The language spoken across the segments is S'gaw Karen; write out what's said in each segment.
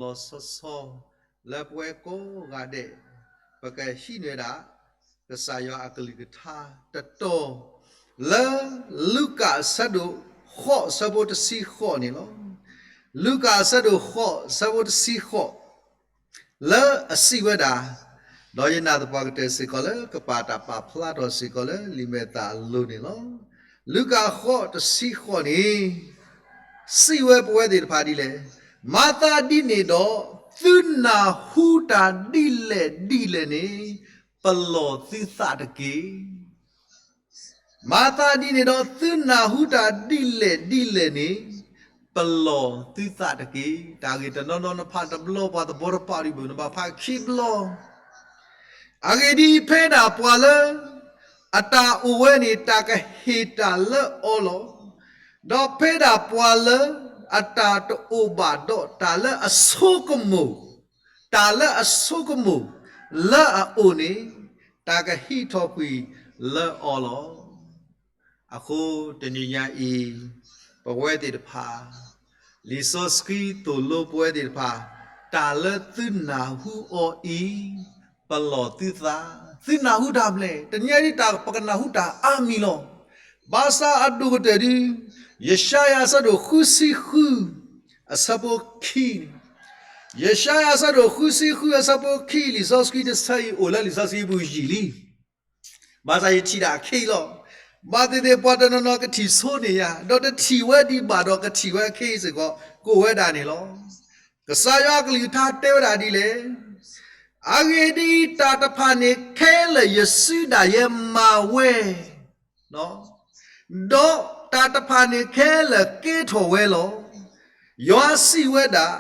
လီၤဆီဆီ လၢပဝဲကိးဂၤဒဲး ပကဟံးန့ၢ်ဝဲဒၣ် ကစၢ်ယွၤအကလုၢ်ကထါတတီၤ လၢလူၤကၣ်အဆၢဒိၣ်ဃိး အဆၢဖိတဆံဃိးန့ၣ်လီၤ. လူၤကၣ်အဆၢဒိၣ်ဃိး အဆၢဖိတဆံဃိး လၢအစံးဝဲဒၣ်, ဒီးယနာ်သပှၢ်ကတၢၢ်စ့ၢ်ကီးလၢ ကပာ်တၢ်ပာ်ဖျါထီၣ်စ့ၢ်ကီးလၢလံာ်မဲာ်သၣ်အလိၤန့ၣ်လီၤ. လူၤကၣ်ဃိးတဆံဃိးန့ၣ် စံးဝဲပဝဲသ့ၣ်တဖၣ်ဒ်လဲၣ်, မၤသးဒ်န့ၣ်ဒီး သုနၢ်ဟူတၢ်ဒ်လဲၣ်ဒ်လဲၣ်န့ၣ် ပလီၢ်သုသးတက့ၢ်. မၤသးဒ်န့ၣ်ဒီး သုနၢ်ဟူတၢ်ဒ်လဲၣ်ဒ်လဲၣ်န့ၣ် ပလီၢ်သုသးတက့ၢ်. တၢ်ဂ့ၢ်တနီၤနီၤနဖးတဘျီ ပှၤသဘီတပာ်ဒံးဘၣ် နဘၣ်ဖးခံဘျီ. အဂ့ၢ်ဒ်အံၤ, ဖဲဒၣ်ပှၤလၢ အတၢ်အိၣ်ဝဲန့ၣ် တၢ်ကဟ့ၣ်တၢ်လၢအီၤလီၤ. ဒီးဖဲဒၣ်ပှၤလၢ အတၢ်တအိၣ်ဘၣ်ဒီး တၢ်လၢအဆိကမိၣ် တၢ်လၢအဆိကမိၣ် လၢအအိၣ်န့ၣ် တၢ်ကဟံးထီၣ်ကွံာ်လၢအီၤလီၤ. အဃိတနံၤညါအံၤ ပဝဲသ့ၣ်တဖၣ် လံာ်စီဆှံသိၣ်လိပဝဲသ့ၣ်တဖၣ် တၢ်လၢသုနၢ်ဟူအီၤအံၤ ပလီၢ်သုသး, သုနၢ်ဟူတၢ်ဖျဲၣ်, တနံၤညါအံၤတၢ်ပကနၢ်ဟူတၢ်အါမံၤလီၤ. ဘၣ်ဆၣ်အဒိၣ်ကတၢၢ်ဒ် ယၡါယၤအဆၢဒိၣ်ဃုဆံဃု အဆၢဖိခံန့ၣ်, ယၡါယၤအဆၢဒိၣ်ဃုဆံဃု အဆၢဖိခံ လံာ်စီဆှံတဆၢအံၤ အိၣ်လၢလံာ်စီဆှံပူၤယံာ်လံ. ဘၣ်ဆၣ်ယထံၣ်ဒၣ်အခဲအံၤလီၤ. ဘၣ်သ့ၣ်သ့ၣ်ပှၤတနီၤနီၤကထံၣ်ဆိန့ၣ်ယၤ, ဒီးတထံၣ်ဝဲဒံးဘၣ်ဒီးကထံၣ်ဝဲအခဲအံၤစ့ၢ်ကီး ကအိၣ်ဝဲဒၣ်န့ၣ်လီၤ. ကစၢ်ယွၤအကလုၢ်ကထါတဲဝဲဒၣ်ဒ်လဲၣ်. အဂ့ၢ်ဒ်အံၤ, တၢ်တဖၣ်န့ၣ်ခဲလၢာ်ယစုဒၣ်ယဲမၤဝဲ ဒီးတၢ်တဖၣ်န့ၣ်ခဲလၢာ်ကဲထီၣ်ဝဲလီၤ. ယွၤစံးဝဲဒၣ်,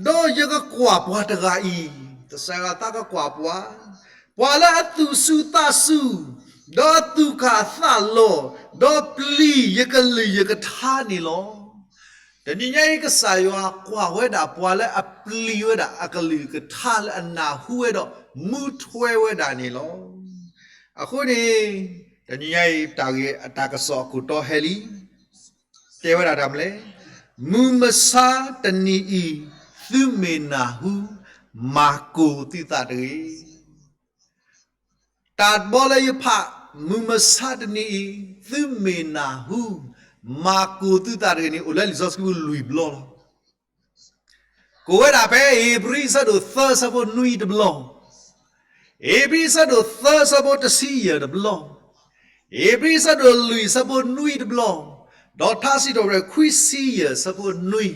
ဒီးယကကွၢ်ပှၤတဂၤအံၤ, ကစၢ်ယွၤသးကကွၢ်ပှၤ, ပှၤလၢအသူၣ်စူၤသးစူၤ, ဒီးအသူၣ်ကၢ်သးလီၤ, ဒီးပျံၤယကလုၢ်ယကထါန့ၣ်လီၤ. တနံၤညါအံၤ ကစၢ်ယွၤကွၢ်ဝဲဒၣ်ပှၤလၢအပျံၤဝဲဒၣ်အကလုၢ်ကထါလၢအနၢ်ဟူဝဲဒီးမူထွဲဝဲဒၣ်န့ၣ်လီၤ. အဃိန့ၣ် တနံၤညါအံၤ တၢ်ဂ့ၢ်အတၢ်ကစီၣ်အခိၣ်တီဟဲလံ, တဲဝဲဒၣ်တၢ်မနုၤလဲၣ်, မုၢ်မဆါတနံၤအံၤ သုမ့ၢ်နၢ်ဟူ မၤကိၢ်သုသးတဂ့ၤ. တၢ်တဘီလၢယဖး, မုၢ်မဆါတနံၤအံၤ သုမ့ၢ်နၢ်ဟူ မၤကိၢ်သုသးတဂ့ၤန့ၣ် အိၣ်လၢလံာ်စီဆှံပူၤလွံၢ်ဘျီလီၤ. ကိးဝဲဒၣ်ဖဲဧ့ၤဘြံၤအဆၢဒိၣ်သၢအဆၢဖိနွံတဘျီ, ဧ့ၤဘြံၤအဆၢဒိၣ်သၢအဆၢဖိတဆံယဲၢ်တဘျီ, ဧ့ၤဘြံၤအဆၢဒိၣ်လွံၢ်အဆၢဖိနွံတဘျီ, ဒီးထါစံးထီၣ်ပတြၢၤခွံဆံယဲၢ်အဆၢဖိနွံ,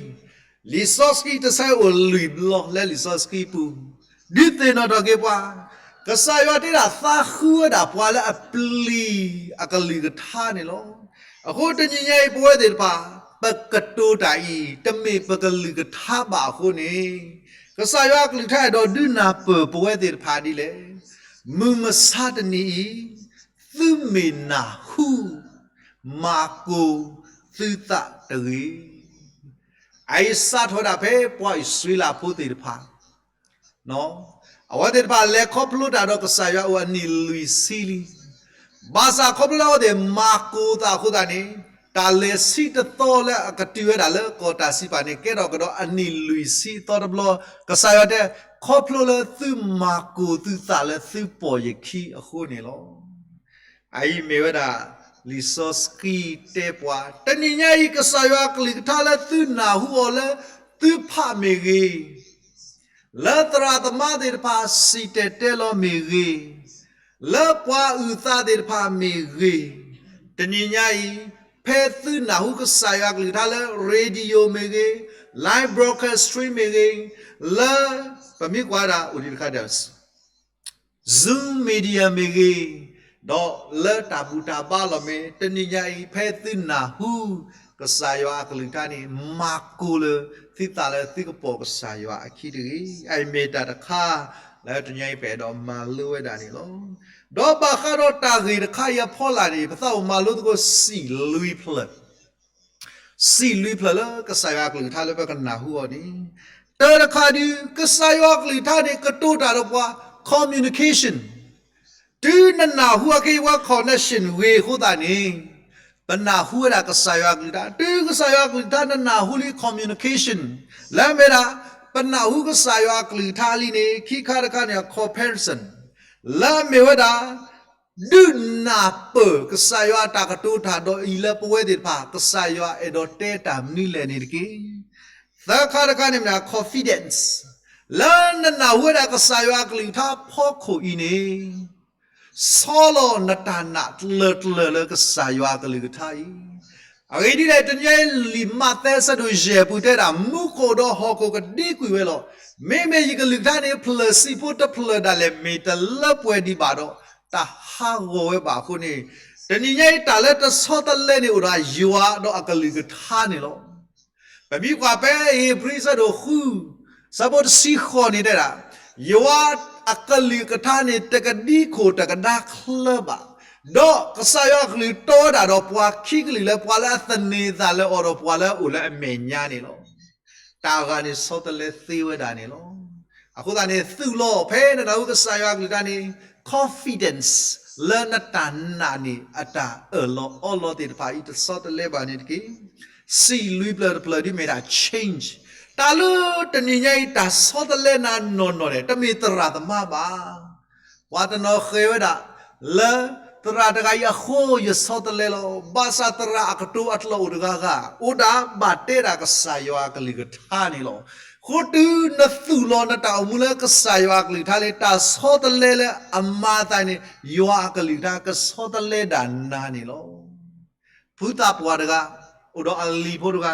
လံာ်စီဆှံတဆၢအိၣ်လွံၢ်ဘျီလၢလံာ်စီဆှံပူၤ, ဒုးသ့ၣ်နီၣ်ထီၣ်က့ၤပှၤ, ကစၢ်ယွၤတဲဒၣ်သးဃုဝဲဒၣ်ပှၤလၢအပျံၤအကလုၢ်ကထါန့ၣ်လီၤ. အဃိတနံၤညါအံၤ ပဝဲသ့ၣ်တဖၣ် ပကတိၤတၢ်အံၤ တမ့ၢ်ပကလုၢ်ကထါဘၣ်အဃိန့ၣ်, ကစၢ်ယွၤအကလုၢ်ကထါအဲၣ်ဒိးဒုးနၢ်ပၢၢ်ပဝဲသ့ၣ်တဖၣ်ဒ်လဲၣ်. မုၢ်မဆါတနံၤအံၤ သုမ့ၢ်နၢ်ဟူ မၤကိၢ်သုသးတဂ့ၤ. အအံၤစးထီၣ်ဝဲဒၣ်ဖဲပှၤအံၣ်စရ့လးဖိသ့ၣ်တဖၣ် အဝဲသ့ၣ်တဖၣ်လဲၤခီဖျိတၢ်ဒီးကစၢ်ယွၤအိၣ်အနံၣ်လွံၢ်ဆံလံ. ဘၣ်ဆၣ်ခီဖျိလၢအဝဲသ့ၣ်မၤကိၢ်သးအဃိသတးန့ၣ်, တၢ်လဲၤဆံတသီလၢအကတုၤဝဲဒၣ်လၢကီၢ်တၢ်စံးပာ်န့ၣ် ကဲထီၣ်ကဒီးအနံၣ်လွံၢ်ဆံအသီတဘျီ, ကစၢ်ယွၤတဲ, ခီဖျိလၢသုမၤကိၢ်သုသးလၢသုပိာ်ယခံအဃိန့ၣ်လီၤ. အအံၤမ့ၢ်ဝဲဒၣ် လံာ်စီဆှံတဲပှၤ, တနံၤညါအံၤ ကစၢ်ယွၤအကလုၢ်ကထါလၢသုနၢ်ဟူအီၤလၢသုဖးမ့ၢ်ဂ့ၤ, လၢသရၣ်သမါသ့ၣ်တဖၣ်စံၣ်တဲၤတဲလီၤမ့ၢ်ဂ့ၤ, လၢပှၤအုၣ်သးသ့ၣ်တဖၣ်မ့ၢ်ဂ့ၤ, တနံၤညါအံၤ ဖဲသုနၢ်ဟူကစၢ်ယွၤအကလုၢ်ကထါလၢ radio မ့ၢ်ဂ့ၤ, live broadcast stream မ့ၢ်ဂ့ၤ, လၢ ပမ့ၢ်ကွၢ်ဒၣ်အိၣ်ဒံးတခါဒီး Zoom media မ့ၢ်ဂ့ၤ, ဒီးလၢတၢ်ဘူၣ်တၢ်ဘါလီၤမ့ၢ် တနံၤညါအံၤ ဖဲသုနၢ်ဟူ ကစၢ်ယွၤအကလုၢ်ကထါန့ၣ် မၤကိၢ်လၢသုသးလၢသုကပိာ်ကစၢ်ယွၤအခံတဂ့ၤ. အအံၤမ့ၢ်တၢ်တခါ လၢတနံၤညါအံၤပအဲၣ်ဒိးမၤလိဝဲဒၣ်န့ၣ်လီၤ. ဒီးဘၣ်ဃးဒီးတၢ်ဂ့ၢ်တခါအံၤအဖီလာ်န့ၣ် ပသးအိၣ်မၤလိသကိးစံးလွံၢ်ဖျၢၣ် စံးလွံၢ်ဖျၢၣ်လၢကစၢ်ယွၤအကလုၢ်ကထါလၢပကနၢ်ဟူအီၤန့ၣ်, တၢ်တခါဒုး ကစၢ်ယွၤအကလုၢ်ကထါန့ၣ် ကတိၤတၢ်ဒီးပှၤ communication, တုၤနနၢ်ဟူအက့ၤဝဲ connection ဂ့ၤအဃိသတးန့ၣ်, ပနၢ်ဟူဝဲဒၣ်ကစၢ်ယွၤအကလုၢ်ကထါ, တုၤကစၢ်ယွၤအကလုၢ်ကထါနနၢ်ဟူလံ communication, လၢမ့ၢ်ဒၣ် ပနၢ်ဟူကစၢ်ယွၤအကလုၢ်ကထါလံန့ၣ် ခံခါတခါန့ၣ် အ comparison လၢအမ့ၢ်ဝဲဒၣ် ဒုးနၢ်ပၢၢ်ကစၢ်ယွၤအတၢ်ကတိၤတၢ်ဒီးအံၤလၢပဝဲသ့ၣ်တဖၣ် ကစၢ်ယွၤအဲၣ်ဒိးတဲတၢ်မနုၤလဲၣ်န့ၣ်တက့ၢ်. သၢခါတခါန့ၣ်မ့ၢ် confidence လၢနနၢ်ဟူဝဲဒၣ်ကစၢ်ယွၤအကလုၢ်ကထါဖီခိၣ်အံၤန့ၣ် ဆီလီၤနတၢ်နာ်တလၢာ်တလၢာ်လၢကစၢ်ယွၤအကလုၢ်ကထါအံၤ. အဂ့ၢ်ဒ်လဲၣ် တနံၤအံၤလံာ်မးသဲဆၢဒိၣ်ယဲၢ်ပူၤတဲဒၣ် မူခိၣ်ဒီးဟီၣ်ခိၣ်ကဒံကွံာ်ဝဲလီၤ. မ့မ့ၢ်ယကလုၢ်ကထါန့ၣ် ဖျၢၣ်ဆံးဖိတဖျၢၣ်ဒၣ်လဲာ် မ့ၢ်တလၢပှဲၤဒံးဘၣ်ဒီး တၢ်ဟးဂီၤဝဲဘၣ်အဃိန့ၣ်, တနံၤညါအံၤတၢ်လၢတဆီတလဲန့ၣ် အိၣ်ဒီးယွၤဒီးအကလုၢ်ကထါန့ၣ်လီၤ. ပမ့ၢ်ကွၢ်ဖဲဧ့ၤဘြံၤဆၢဒိၣ်ဃု ဆၢဖိတဆံဃိးန့ၣ်တဲဒၣ်, ယွၤအကလုၢ်ကထါန့ၣ် တကဒံခိၣ်တကဒါချၢဘၣ်, ဒီးကစၢ်ယွၤအကလုၢ်တီဝဲဒၣ်ဒီးပှၤခံကလုာ်လၢပှၤလၢအသန့ၤသးလၢအီၤဒီးပှၤလၢအအိၣ်လၢအမဲာ်ညါန့ၣ်လီၤ. တၢ်ဂၤန့ၣ်ဆီတလဲသ့ဝဲဒၣ်န့ၣ်လီၤ. အဃိသတးန့ၣ် သုးလီၤဖဲနနၢ်ဟူကစၢ်ယွၤအကလုၢ်ကထါန့ၣ် confidence လၢနတၢ်နာ်န့ၣ် အတၢ်အၢၣ်လီၤအီလီၤသ့ၣ်တဖၣ်အံၤ တဆီတလဲဘၣ်န့ၣ်တက့ၢ်. စံးလွံၢ်ဖျၢၣ်တဖျၢၣ်ဒ်မ့ၢ်ဒၣ် change တၢ်လၢတနံၤညါအံၤ တၢ်ဆီတလဲနၤနီၢ်နီၢ်န့ၣ် တမ့ၢ်သရၣ်သမါဘၣ်. ပှၤတနီၤဃ့ဝဲဒၣ် လၢသရၣ်တဂၤအံၤအဃိ ယဆီတလဲလီၤ. ဘၣ်ဆၣ်သရၣ်အကတိၤအကျိာ်အိၣ်တဂၤဂၤ အိၣ်ဒၣ်ဘၣ်တဲဒၣ်ကစၢ်ယွၤအကလုၢ်ကထါန့ၣ်လီၤ. ဃိတုၤနသုးလီၤနတၢ်အိၣ်မူလၢကစၢ်ယွၤအကလုၢ်ကထါလံ တၢ်ဆီတလဲလၢအမၤအသးန့ၣ် ယွၤအကလုၢ်ကထါကဆီတလဲဒၣ်နၤန့ၣ်လီၤ. ဖုသးပှၢ်တဂၤ အိၣ်ဒီးအလံၤဖိတဂၤ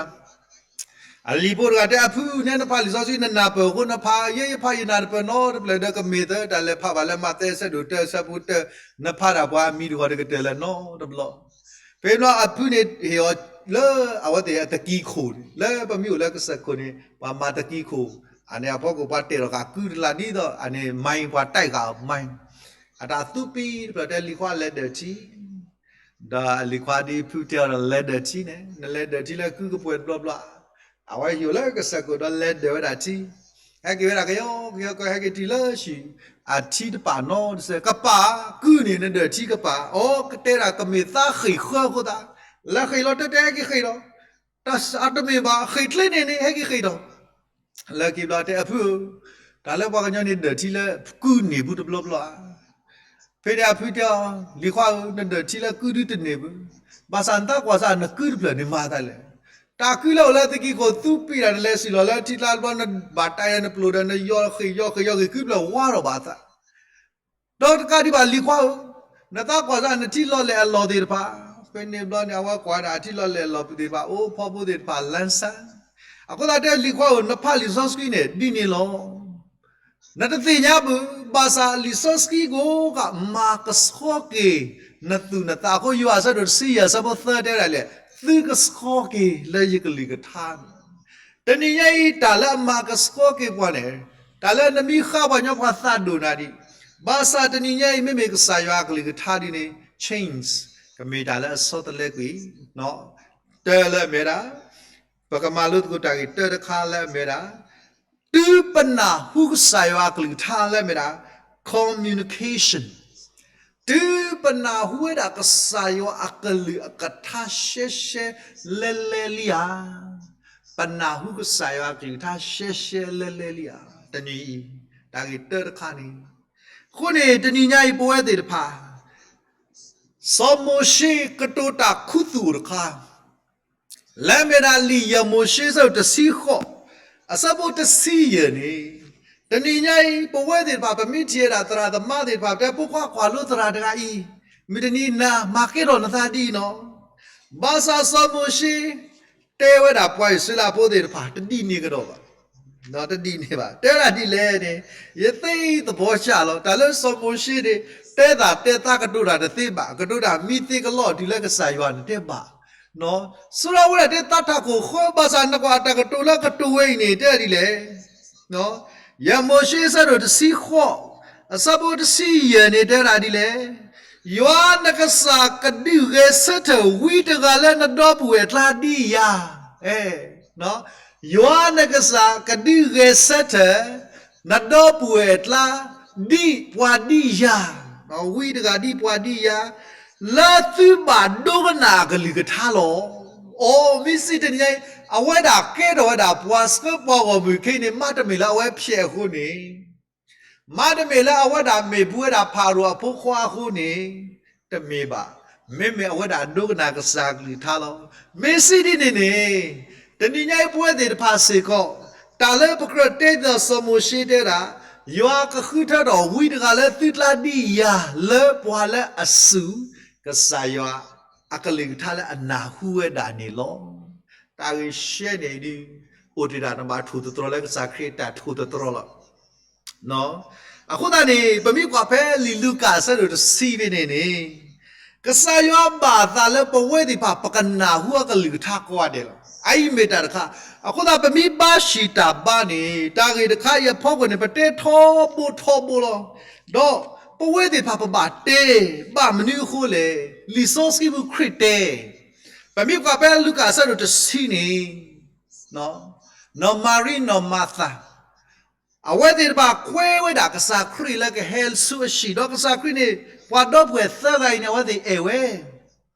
အလံၤဖိတဂၤတဲ အဖုနဲ နဖးလံာ်စီဆှံနနၢ်ပၢၢ်အဃိ နဖးယဲ ယဖးယနၢ်တပၢၢ်နီတဖျၢၣ်ဒီး ကမ့ၢ်သၢတၢ်လဲၤဖးဘၣ်လၢ မးသဲဆၢဒိၣ်တၢ ဆၢဖိတၢ နဖးတၢ်ပှၤအမံၤတဂီၢ်တကတၢၢ်လၢၤနီတဘျီ. ဖဲဘျီအဖုန့ၣ်ဟ့ၣ်အီၤလၢအဝဲသ့ၣ်အတကံၤခိၣ်န့ၣ် လၢပမ့ၢ်အိၣ်လၢကစၢၢ်ခိၣ်န့ၣ် ပှၤမၤတကံၤခိၣ် အန့ၣ်အဖီခိၣ်ပှၤတဲာ်ထီၣ်ဃာ်ကုတလးဒ်သိး အန့ၣ် မၤပှၤတၢ်ဂာ်အီၤမၤ အတၢ်သူပံတဖျၢၣ်တဲလံၤခွါလဲၤဒၢၣ်ထံ ဒီးလံၤခွါဒ်ဖုတဲအီၤဒီး လဲၤဒၢၣ်ထံန့ၣ် နလဲၤဒၢၣ်ထံလၢကုကပှဲၤတဘျီဘျီ, အဝဲဟ့ၣ်လၢကစၢၢ်ခိၣ်ဒီးလဲၤဒၢၣ်ဝဲဒၣ်ထံ, ဟဲက့ၤဝဲဒၣ်ကယီကယီကီ ဟဲက့ၤတုၤလၢဆံး အထံတပာ်နီတစဲး ကပာ်ကုန့ၣ် နဒၢၣ်ထံကပာ်, အီ ကတဲဒၣ်ကမ့ၢ်သးဃ့ၢ်ဃၢအဃိသတး, လဲၤဃ့ၢ်လီၤတဲတဲဟဲက့ၤဃ့ၢ်ဒီး, တၢ်တမ့ၢ်ဘၣ် ဃ့ၢ်ချ့န့ၣ်န့ၣ် ဟဲက့ၤဃ့ၢ်ဒီး လၢခံဘျီတဲအဖုဧၢ, တၢ်လၢပှၤကညီန့ၣ်ဒၢၣ်ထံလၢကုန့ၢ်ပူၤတဘျီဘျီဧါ. ဖဲန့ၣ်အဖုတဲအီၤ, လံၤခွါဧၢ, နဒၢၣ်ထံလၢကုဒုတန့ၢ်ဘၣ်, ဘၣ်ဆၣ်နသးကွၢ်စၢ်နကုတဖျၢၣ်န့ၣ်မၤသးလဲၣ်. တၢ်ကုလၢအိၣ်လၢသုးက့ခိၣ်သူပံးတၢ် နလဲၤစံၣ်လီၤလၢထံကျါတဘျီ နဘၣ်တၢ်ယၤနပျိၢ်ဒီး နယီၤဃ့ၢ်ယီၤဃ့ၢ်ယီၤဃ့ၢ် ကုတဖျၢၣ်ဝါထီၣ်ဘၣ်အသး ဒီးတကးဒံးဘၣ်လံၤခွါဧၢ, နသးကွၢ်စၢ်နထံလီၤလဲၢ်အလီၢ်သ့ၣ်တဖၣ်, ဖဲန့ၣ်ဘျီန့ၣ် အဝဲကွၢ်ဒၣ်အထံလီၤလဲၢ်အလီၢ်သ့ၣ်တဖၣ် အိၣ်ဖီဖိသ့ၣ်တဖၣ်လၢစါ, အဃိသတးတဲလံၤခွါဧၢ, နဖးလံာ်စီဆှံန့ၣ် ဒ်န့ၣ်လီၤ. နတသ့ၣ်ညါဘၣ်, ဘၣ်ဆၣ်လံာ်စီဆှံကိးဂၤ မၤကဆှီက့ၤနသူၣ်နသးအဃိ ယိၤဟၣ်ဆၢဒိၣ်တဆံယဲၢ် ဆၢဖိသၢတဲဒၣ်လဲၣ်, သုကဆှီက့ၤလၢယကလုၢ်ကထါန့ၣ် တနံၤညါအံၤ တၢ်လၢအမၤကဆှီက့ၤပှၤန့ၣ်, တၢ်လၢနမ့ၢ်ဃါပှၤညီပှၤသးဒိၣ်နၤဒံး, ဘၣ်ဆၣ်တနံၤညါအံၤ မ့မ့ၢ်ကစၢ်ယွၤအကလုၢ်ကထါဒ်န့ၣ် change ကမ့ၢ်တၢ်လၢအဆီတလဲကွံာ်, တၢ်လၢအမ့ၢ်ဒၣ်, ပကမၤလိသကိးတၢ်ဂ့ၢ်တၢ်တခါလၢအမ့ၢ်ဒၣ် တုၤပနၢ်ဟူကစၢ်ယွၤအကလုၢ်ကထါလၢအမ့ၢ်ဒၣ် communication, တုၤပနၢ်ဟူဝဲဒၣ်ကစၢ်ယွၤအကလုၢ်အကထါရှဲရှဲလဲလဲလံဧါ, ပနၢ်ဟူကစၢ်ယွၤအကလုၢ်ကထါရှဲရှဲလဲလဲလံဧါ, တနံၤအံၤ တၢ်ဂ့ၢ်တၢ်တခါန့ၣ်, အဃိန့ၣ် တနံၤညါအံၤ ပဝဲသ့ၣ်တဖၣ် စီၤမိၤၡ့ကတိၤတၢ်ခူသူၣ်တခါ လၢအမ့ၢ်ဒၣ်လံာ်ယဲၢ်မိၤၡ့ဆၢတဆံဃိး အဆၢဖိတဆံယဲၢ်န့ၣ်, တနံၤညါအံၤ ပဝဲသ့ၣ်တဖၣ် ပမ့ၢ်ထံၣ်ဝဲဒၣ်သရၣ်သမါသ့ၣ်တဖၣ် တဲဖိခွါကွၢ်လိသရၣ်တဂၤအံၤ, မုၢ်တနံၤနၤမၤကဲထီၣ်နသးဒ်အံၤနီၤ, ဘၣ်ဆၣ်စီၤမိၤၡ့ တဲဝဲဒၣ်ပှၤအံၣ်စရ့လးဖိသ့ၣ်တဖၣ် တဒ်န့ၣ်ကဒီးဘၣ် တဒ်န့ၣ်ဘၣ်. တဲဝဲဒၣ်ဒ်လဲၣ်န့ၣ်, ယသ့သဘီစၢ်လီၤ. တၢ်လၢစီၤမိၤၡ့န့ၣ် တဲသးတဲသးကတိၤတၢ်တသ့ဘၣ်. ကတိၤတၢ်မံသ့ကလီၤတုၤလၢကစၢ်ယွၤန့ၣ်တဲဘၣ်. ဆိရၣ်ဝဲဒၣ်တဲသးထးခိၣ်ဃၢ ဘၣ်ဆၣ်နကွၢ်တၢ်ကတိၤလၢကတိၤဝဲအံၤန့ၣ် တဲဒ်လဲၣ်. ယဲၢ်မိၤၡ့ဆၢဒိၣ်တဆံဃိး အဆၢဖိတဆံယဲၢ်န့ၣ်တဲဒၣ်ဒ်လဲၣ်. ယွၤနကစၢ်ကဒုးဂဲၤဆၢထၢၣ်ဝံတဂၤလၢနဒီပုၢ်ဝဲၢ်အကျါဒ်ယၤ ယွၤနကစၢ်ကဒုးဂဲၤဆၢထၢၣ် နဒီပုၢ်ဝဲၢ်အကျါ ဒ်ပှၤဒ်ယၤ, ဝံတဂၤဒ်ပှၤဒ်ယၤ, လၢသုဘၣ်ဒိကနၣ်အကလုၢ်ကထါလီၤ. အိ မ့ၢ်စံးတနံၤညါအံၤ အဝဲဒၣ်ကဲထီၣ်ဝဲဒၣ်ပှၤဆှၢပှၤဂီၢ်မုၢ်ခဲအံၤန့ၣ် မ့တမ့ၢ်လၢအဝဲဖျဲးအဃိန့ၣ်, မ့တမ့ၢ်လၢအဝဲဒၣ်မ့ၢ်ဘူးဝဲဒၣ်ဖၤရိၤအဖိခွါအဃိန့ၣ်, တမ့ၢ်ဘၣ်. မ့မ့ၢ်အဝဲဒၣ်ဒိကနၣ်ကစၢ်ကလုၢ်ကထါလီၤ. မ့ၢ်စံးဒ်န့ၣ်န့ၣ်, တနံၤညါအံၤပဝဲသ့ၣ်တဖၣ်စ့ၢ်ကီး, တၢ်လၢပကြၢးတဲဒ်သိးစီၤမိၤၡ့တဲဒၣ်, ယွၤကဃုထၢထီၣ်ဝံတဂၤလၢသုကျါဒ်ယၤလၢပှၤလၢအစူၢ်ကစၢ်ယွၤ အကလုၢ်ကထါလၢအနၢ်ဟူဝဲဒၣ်န့ၣ်လီၤ. တၢ်ဂ့ၢ်ရှဲန့ၣ်ဒုး အိၣ်တ့ၢ်ဒၣ်နဘၣ်ထိၣ်သတြီၤလၢကစၢ်ခရံာ်အတၢ်ထိၣ်သတြီၤလီၤ. အဃိသတးန့ၣ် ပမ့ၢ်ကွၢ်ဖဲလံာ်လူၤကၣ်အဆၢဒိၣ်တဆံဖဲန့ၣ်န့ၣ်, ကစၢ်ယွၤဘၣ်အသးလၢပဝဲသ့ၣ်တဖၣ် ပကနၢ်ဟူအကလုၢ်ကထါကိးဂၤဒဲးလီၤ. အအံၤမ့ၢ်တၢ်တခါ, အဃိသတးပမ့ၢ်ဘါဟံၣ်တၢ်ဘါန့ၣ် တၢ်ဂ့ၢ်တခါအံၤအဖီခိၣ်န့ၣ် ပတဲထီဘိထီဘိလီၤ. ဒီးပဝဲသ့ၣ်တဖၣ်ပဘၣ်တဲ, ဘၣ်မနုၤအဃိလဲၣ်, လံာ်စီဆှံပူၤခရံာ်တဲ, ပမ့ၢ်ကွၢ်ဖဲလူၤကၣ်အဆၢဒိၣ်တဆံန့ၣ်, နီၢ်မၤရံနီၢ်မၤသၤ အဝဲသ့ၣ်တဖၣ်ကွဲဝဲဒၣ်ကစၢ်ခရံာ်လၢကဟဲဆူအဟံၣ်, ဒီးကစၢ်ခရံာ်န့ၣ် ပှၤဒီပုၢ်ဝဲၢ်သၢဂၤအံၤန့ၣ် အဝဲသ့ၣ်အဲၣ်ဝဲ,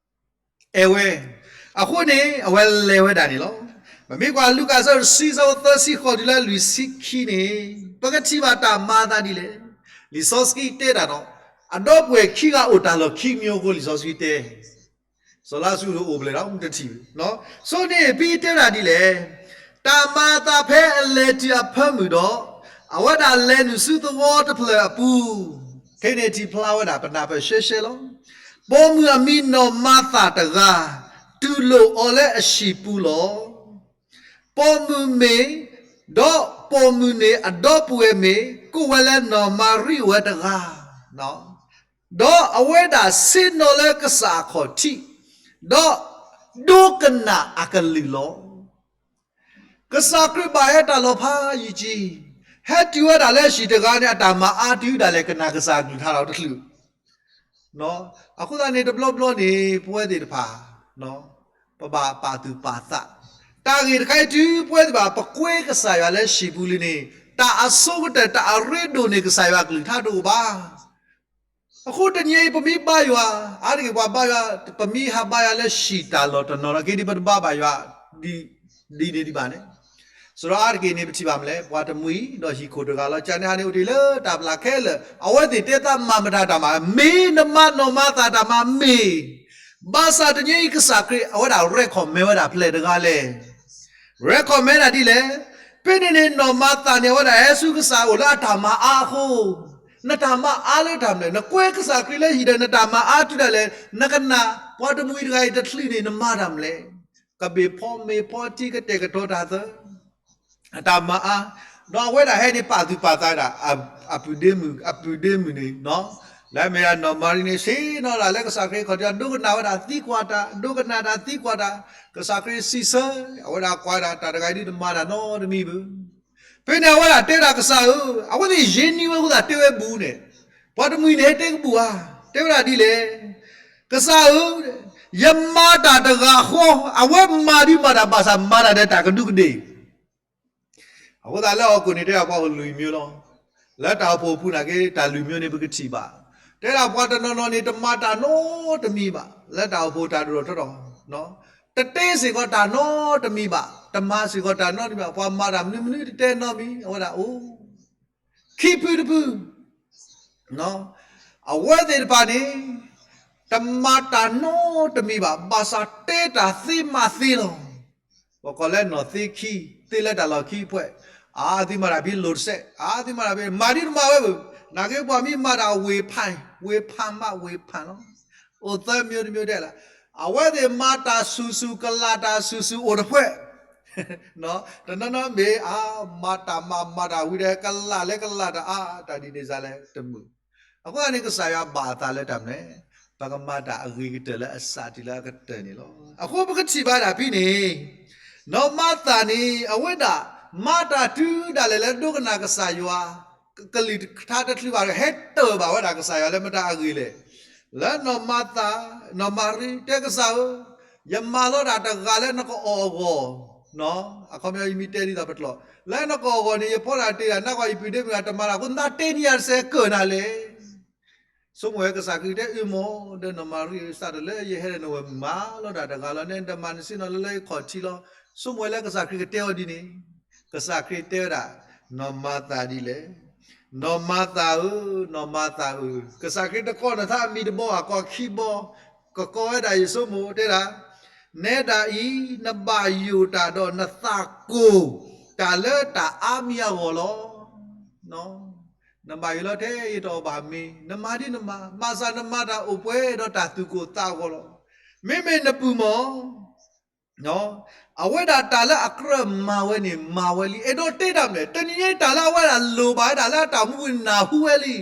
အဲၣ်ဝဲ, အဃိန့ၣ် အဝဲလဲၤဝဲဒၣ်န့ၣ်လီၤ. ပမ့ၢ်ကွၢ်လူၤကၣ်အဆၢဒိၣ်တဆံ အဆၢဖိသၢဆံဃိးတုၤလၢလွံၢ်ဆံခံန့ၣ်, ပကထံၣ်ဘၣ်တၢ်မၤအသးဒ်လဲၣ်. လံာ်စီဆှံတဲဒၣ်ဒီး, အဒီပုၢ်ဝဲၢ်ခံဂၤအိၣ်တၢ်လီၢ်ခံမံၤအဃိ လံာ်စီဆှံတဲ စီၤလါစရူးအိၣ်ဖဲလဲၣ်ဒီး တထံၣ်ဘၣ်. ဆိန့ၣ်ပတဲဒၣ်ဒ်လဲၣ်, တၢ်မၤအသးဖဲအလဲၤတုၤအဖၢမုၢ်ဒီး, အဝဲဒၣ်လဲၤနုာ်ဆူသဝီတဖျၢၣ်အပူၤ, ခဲအံၤန့ၣ်ထံၣ်ဖျါဝဲဒၣ်ပနၢ်ပၢၢ်ရှဲရှဲလီၤ. ပိာ်မုၣ်အမံၤနီၢ်မၤသၤတဂၤ, တူၢ်လိာ်အီၤလၢအဟံၣ်ပူၤလီၤ. ပိာ်မုၣ်မ့ၢ်, ဒီးပိာ်မုၣ်န့ၣ်အဒီပုၢ်ဝဲၢ်မ့ၢ်ကိးဝဲလၢနီၢ်မၤရံအိၣ်ဝဲတဂၤ, ဒီးအဝဲဒၣ်ဆ့ၣ်နီၤလၢကစၢ်အခီၣ်ထံး, ဒီးဒိကနၣ်အကလုၢ်လီၤ. ကစၢ်ခရံာ်ဘၣ်ဟဲတၢ်လီၤဖးယံာ်ကံ, ဟဲတုၤဝဲဒၣ်လၢဟံၣ်တဂၤန့ၣ် အတၢ်မၤအါတုၤဒၣ်လဲာ်ကနၣ်ကစၢ်ကလုၢ်ကထါဒီးတချုး အဃိသတးန့ၣ် တဘျီဘျီန့ၣ် ပဝဲသ့ၣ်တဖၣ် ပဘၣ်ပာ်သူၣ်ပာ်သး, တၢ်ဂ့ၢ်တခါအံၤတုၤပဝဲသ့ၣ်တဖၣ် ပကွဲကစၢ်ယွၤလၢဟံၣ်ပူၤလံန့ၣ် တၢ်အဆိကတၢၢ် တၢ်အရ့ဒိၣ်န့ၣ် ကစၢ်ယွၤကလုၢ်ကထါတအိၣ်ဘၣ်. အဃိတနံၤအံၤ ပမ့ၢ်ဘါယွၤ, အါတက့ၢ်ပှၤဘါယွၤ, ပမ့ၢ်ဟးဘါယွၤလၢဟံၣ်တၢ်လီၢ်တနီၤလီၤက့ၤ ဒ်ပတဘါဘၣ်ယွၤ ဒ်န့ၣ်ဒံးဘၣ်န့ၣ်, စရီအါတက့ၢ်န့ၣ် ပထံၣ်ဘၣ်မနုၤလဲၣ်, ပှၤတမှံၤဒီးဟံၣ်ခိၣ်တဂၤလီၤ. ကန့ၣ်ဟါန့ၣ်အိၣ်တ့ၢ်လၢတၢ်ပျၢ်ခဲလၢာ်, အဝဲသ့ၣ်တဲသးမၤမတၤတၢ်မၤ, မ့ၢ်နမၤနီၢ်မၤသၤတၢ်မၤမ့ၢ်, ဘၣ်ဆၣ်တနံၤအံၤကစၢ်ခရံာ် အဝဲဒၣ် recommend ဝဲဒၣ်ဖျဲၣ်တဂၤလဲၣ် recommend ဒၣ်ဒ်လဲၣ်. ဖဲန့ၣ်န့ၣ် နီၢ်မၤသၤန့ၣ် အဝဲဒၣ်ဟဲဆူကစၢ်အိၣ်လၢအတၢ်မၤအါအဃိ, နတၢ်မၤအါလၢတၢ်မနုၤလဲၣ်, နကွဲကစၢ်ခရံာ်လၢဟံၣ်ဒီး နတၢ်မၤအါတုၤဒၣ်လဲာ်, နကနၣ်ပှၤတမှံၤတဂၤအံၤတချုးန့ၣ် နမၤတၢ်မနုၤလဲၣ်. ကဘ့ၣ်ဖီမ့ၤဖီထံကတဲာ်ကတီၤတၢ်သၢ အတၢ်မၤအါ, ဒီးအဝဲဒၣ်ဟဲန့ၣ်ပာ်သူၣ်ပာ်သးဒၣ် အပုၢ်ဒ့မုၣ်, အပုၢ်ဒ့မုၣ်န့ၣ်, လၢအမ့ၢ်ဒၣ်နီၢ်မၤရံန့ၣ် ဆ့ၣ်နီၤဒၣ်လၢကစၢ်ခရံာ်ခီၣ်ထံး ဒိကနၣ်ဝဲဒၣ်သံကွၢ်တၢ်, ဒိကနၣ်တၢ်သံကွၢ်တၢ်, ကစၢ်ခရံာ်စံးဆၢ, အဝဲဒၣ်ကွၢ်ဒၣ်တၢ်တဂၤအံၤဒုးတမၤတၢ်နီတမံၤဘၣ်. ဖဲန့ၣ်အဝဲဒၣ်တဲဒၣ်ကစၢ်ဧၢ, အဝဲသ့ၣ်ယ့ၣ်နံၤဝဲအဃိသတးတဲဝဲဘူးန့ၣ်, ပှၤတမှံၤန့ၣ်ဟဲတဲကဘူးဧါ, တဲဝဲဒၣ်ဒ်လဲၣ်. ကစၢ်ဧၢ, ယမၤတၢ်တဂၤဃီ, အဝဲမၤဒုးမၤတၢ်ဘၣ်ဆၣ်မၤတၢ်ဒီးတၢ်ကဒူးကဒ့ၣ် အဃိသတးလၢဟီၣ်ခိၣ်န့ၣ်တဲဒၣ်ပှၤအိၣ်လွံၢ်မံၤလီၤ. လၢတၢ်အိၣ်ဖှိၣ်အပူၤနာ်က့ တၢ်လွံၢ်မံၤန့ၣ် ပကထံၣ်ဘၣ်. တဲဒၣ်ပှၤတနီၤနီၤန့ၣ် တမၤတၢ်နီတမံၤဘၣ် လၢတၢ်အိၣ်ဖှိၣ်တၢ်ဒိၣ်ထီၣ်ထီထီၣ်, တတဲစ့ၢ်ကီးတၢ်နီတမံၤဘၣ်, တမၤစ့ၢ်ကီးတၢ်နီတမံၤဘၣ်, ပှၤမၤတၢ်မနုၤမနုၤတတဲနီတမံၤ, အဝဲဒၣ်အိၣ် ခံဖုတဖု အဝဲသ့ၣ်တဖၣ်န့ၣ် တမၤတၢ်နီတမံၤဘၣ်, ဘၣ်ဆၣ်တဲတၢ်သ့မၤသ့လီၤ. ပကိးလၢနီၢ်သ့ခံ, သ့လၢတၢ်လီၢ်ခံဖှဲး, အသုမၤတၢ်ဖဲလိၤတစဲး, အသုမၤတၢ်ဖဲ မၤဒ်တမၤဝဲဘၣ်. နာ်က့ပှၤမ့ၢ်မၤတၢ်ဝ့ၢ်ဖး, ဝ့ၢ်ဖးမးဝ့ၢ်ဖးလီၤ. အိၣ်သၢမံၤတမံၤတဲလၢ, အဝဲသ့ၣ်မၤတၢ်ဆူၣ်ဆူၣ် ကလၢ်တၢ်ဆူၣ်ဆူၣ်အိၣ်တဖှဲး တနီၤနီၤမ့ၢ်အါ မၤတၢ်မၤ မၤတၢ်ဝံၤဒီး ကလၢ်လၢကလၢ်တၢ်အါ တၢ်ဒ်န့ၣ်စ့ၢ်လၢတမုာ်. အဃိသတးန့ၣ် ကစၢ်ယွၤဘၣ်အသးလၢတၢ်မနုၤလဲၣ်, ပကမၤတၢ်အဂ့ၤကတၢၢ်လၢအစးထီၣ်လၢအကတၢၢ်န့ၣ်လီၤ. အဃိပကထံၣ်ဘၣ်ဒၣ်ဖဲန့ၣ်, နီၢ်မၤသၤန့ၣ် အဝဲဒၣ် မၤတၢ်တုၤဒၣ်လဲာ်လၢဒိကနၣ်ကစၢ်ယွၤ ကလုၢ်ကထါတချုးဘၣ် ဟဲတၢၢ်ဘၣ်ဝဲဒၣ်ကစၢ်ယွၤလၢမတၤအဂ့ၢ်လဲၣ်. လၢနီၢ်မၤသၤ, နီၢ်မၤရံ တဲကစၢ်ဧၢ, ယမၤလီၤတၢ်တဂၤလၢနကအီၣ်အဂီၢ်, အခီပညီယမ့ၢ်တဲဒ်သိးပတြၢၤ, လၢနကအီၣ်အဂီၢ်န့ၣ် ယဖီတၢ်တ့ၢ်တၢ် နကွၢ်ယပုၢ်ဒ့မုၣ်တမၤတၢ်အဃိ နတဲန့ၢ်ယၤတစဲးကၢၢ်နၤလဲၣ်. ဆိကမိၣ်ဝဲကစၢ်ခရံာ်တဲအုမီၤ ဒီးနီၢ်မၤရံဧၢ စးထီၣ်လၢယဟဲဒီးနဝဲမၤလီၤတၢ်တဂၤလီၤ နဲနတမၤနစ့နီၤလၢလၢယခီၣ်ထံးလီၤ. ဆိကမိၣ်ဝဲလၢကစၢ်ခရံာ်ကတဲအီၤဒ်န့ၣ်, ကစၢ်ခရံာ်တဲဝဲဒၣ်, နီၢ်မၤသၤဒ်လဲၣ်, နီၢ်မၤသၤဧၢ, နီၢ်မၤသၤဧၢ, ကစၢ်ခရံာ်တကိးနသးအမံၤတဘီဧါ, ကိးခံဘီ, ကကိးဝဲဒၣ်ယဆိကမိၣ်တဲဒၣ်, နဲဒၣ်အံၤ နဘၣ်ယိၣ်တၢ်ဒီးနသးကိၢ်တၢ်လၢတၢ်အါမံၤအဂီၢ်လီၤ. နဘၣ်ယိၣ်လီၤထဲယတအီၣ်ဘၣ်မ့ၤ, နမၤဒ်နမၤ, ဘၣ်ဆၣ်နမၤတၢ်အိၣ်ပှဲၤဒီးတၢ်သူၣ်ကိၢ်သးဂီၤလီၤ. မ့မ့ၢ်နပုၢ်မီၢ် အဝဲဒၣ်တၢ်လၢအကြၢးမၤဝဲန့ၣ် မၤဝဲလံ, အဲၣ်ဒိးတဲတၢ်မနုၤလဲၣ်, တနံၤညါအံၤတၢ်လၢအဝဲဒၣ်လိၣ်ဘၣ်ဝဲဒၣ်လၢအတၢ်အိၣ်မူပူၤန့ၣ် နၢ်ဟူဝဲလံ.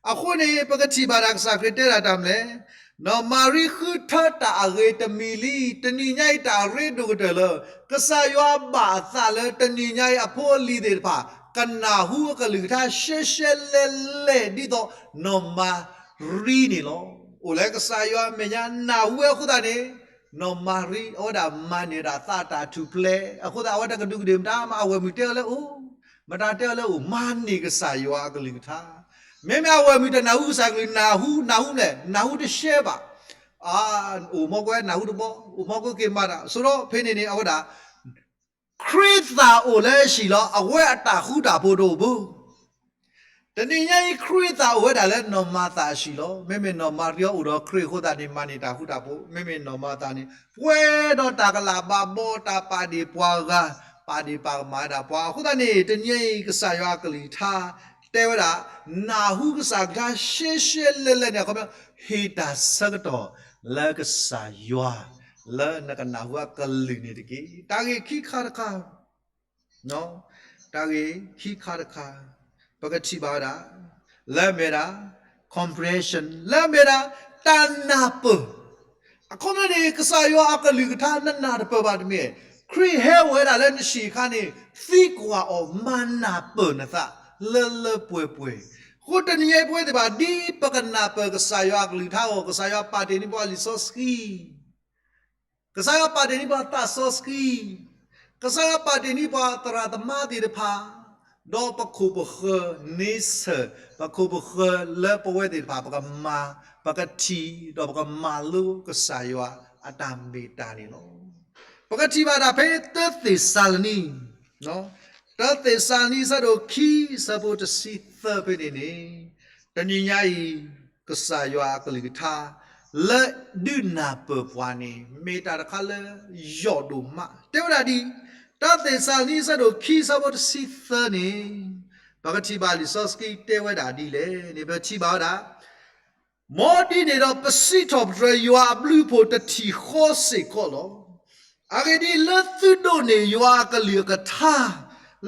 အဃိန့ၣ် ပကထံၣ်ဘၣ်တၢ်ကစၢ်ခရံာ်တဲဒၣ်တၢ်မနုၤလဲၣ်, နီၢ်မၤရံဃုထၢတၢ်အဂ့ၤတမံၤလံ. တနံၤညါအံၤတၢ်အရ့ဒိၣ်ကတၢၢ်လၢ ကစၢ်ယွၤဘၣ်အသးလၢတနံၤညါအံၤအဖိအလံၤသ့ၣ်တဖၣ် ကနၢ်ဟူအကလုၢ်ကထါရှဲရှဲလဲၣ်လဲၣ် ဒ်သိးနီၢ်မၤရံန့ၣ်လီၤ. အိၣ်လၢကစၢ်ယွၤအမဲာ်ညါနၢ်ဟူဝဲအဃိသတးန့ၣ်, နီၢ်မၤရံ အဝဲဒၣ်မၤန့ၢ်ဒၣ်သးတၢ်ထူၣ်ဖျဲး, အဃိသတးအဝဲတကဒူးကဒ့ၣ်မတၤမး အဝဲၢ်မုၢ်တဲအီၤလၢအိၣ်, မတၤတဲအီၤလၢအိၣ်, မၤန့ၢ်ကစၢ်ယွၤအကလုၢ်ကထါ. မ့မ့ၢ်အဝဲၢ်မုၢ်တနၢ်ဟူကစၢ်ကလုၢ် နၢ်ဟူ, နၢ်ဟူမနုၤလဲၣ်, နၢ်ဟူတရှဲဘၣ်. အိၣ်မီၢ်ကွဲနၢ်ဟူတဘီ, အိၣ်မီၢ်ကွဲက့ၤမၤတၢ်, ဆိဒီးဖဲန့ၣ်န့ၣ် အဝဲဒၣ် ခရံာ်သးအိၣ်လၢအဟံၣ်လီၤ, အဝဲအတၢ်ဃူတၢ်ဖိးတအိၣ်ဘၣ်. တနံၤညါအံၤ ခရံာ်သးအိၣ်ဝဲဒၣ်လၢနီၢ်မၤသၤအဟံၣ်လီၤ. မ့မ့ၢ်နီၢ်မၤရံအံၤအိၣ်ဒီးခရံာ်အဃိသတးန့ၣ် မၤန့ၢ်တၢ်ဃူတၢ်ဖိး, မ့မ့ၢ်နီၢ်မၤသၤန့ၣ် ပှဲၤဒီးတၢ်ကလးဘးဘီ တၢ်ပာ်ဒ့ၣ်ပှၤဂၤ, ပာ်ဒ့ၣ်ပာ်ကမၣ်ဝဲဒၣ်ပှၤအဃိသတးန့ၣ် တနံၤညါအံၤ ကစၢ်ယွၤအကလုၢ်ကထါ တဲဝဲဒၣ်, နၢ်ဟူကစၢ်ကလုၢ်ကထါရှဲရှဲလဲၣ်လဲၣ်န့ၣ် အခီပညီ ဟ့ၣ်တၢ်ဆၢကတီၢ်လၢကစၢ်ယွၤ လၢနကနၢ်ဟူအကလုၢ်န့ၣ်တက့ၢ်. တၢ်ဂ့ၢ်ခံခါတခါ, တၢ်ဂ့ၢ်ခံခါတခါ, ပကထံၣ်ဘၣ်ဝဲဒၣ်, လၢအမ့ၢ်ဒၣ် compassion, လၢအမ့ၢ်ဒၣ် တၢ်နၢ်ပၢၢ်. အခီပညီန့ၣ် ကစၢ်ယွၤအကလုၢ်ကထါ နနၢ်တပၢၢ်ဘၣ်တမ့ၢ်, ခရံာ်ဟဲအိၣ်ဝဲဒၣ်လၢနဟံၣ်အခါန့ၣ် သံကွၢ်အီၤ မၤနၢ်ပၢၢ်နသး လၢလၢပှဲၤပှဲၤ. အဃိတနံၤညါအံၤပဝဲသ့ၣ်တဖၣ် ဒ်ပကနၢ်ပၢၢ်ကစၢ်ယွၤအကလုၢ်ကထါအဂီၢ် ကစၢ်ယွၤပာ်တ့ၢ်န့ၢ်ပှၤလံာ်စီဆှံ ကစၢ်ယွၤပာ်တ့ၢ်န့ၢ်ပှၤသးစီဆှံ, ကစၢ်ယွၤပာ်တ့ၢ်န့ၢ်ပှၤသရၣ်သမါသ့ၣ်တဖၣ်, ဒီးပခိၣ်ပဃၢၤ nature, ပခိၣ်ပဃၢၤလၢပဝဲသ့ၣ်တဖၣ် ပကမၤ, ပကထံၣ် ဒီးပကမၤလိကစၢ်ယွၤအတၢ်မ့ၢ်တၢ်န့ၣ်လီၤ. ပကထံၣ်ဘၣ်ဒၣ်ဖဲတၢသ့းစၤလနံ တၢသ့းစၤလနံ အဆၢဒိၣ်ခံ အဆၢဖိတဆံသၢဖဲန့ၣ်န့ၣ်, တနံၤညါအံၤ ကစၢ်ယွၤအကလုၢ်ကထါ လၢဒုးနၢ်ပၢၢ်ပှၤန့ၣ် မ့ၢ်တၢ်တခါလၢယိာ်ဒိၣ်မး. တဲဝဲဒၣ်ဒ်အံၤ, တၢသ့းစၤလနံ အဆၢဒိၣ်ခံ အဆၢဖိတဆံသၢန့ၣ်, ပကထံၣ်ဘၣ်လံာ်စီဆှံတဲဝဲဒၣ်ဒ်လဲၣ်န့ၣ် ပထံၣ်ဘၣ်ဝဲဒၣ် မ်ဒ်န့ၣ်ဒီး ပစံးထီၣ်ပတြၢၤယွၤအဘျုးအဖှိၣ်တထံၣ်ဃီစ့ၢ်ကီးလီၤ. အဂ့ၢ်ဒ်အံၤ, လၢသုဒိးန့ၢ်ယွၤအကလုၢ်အကထါ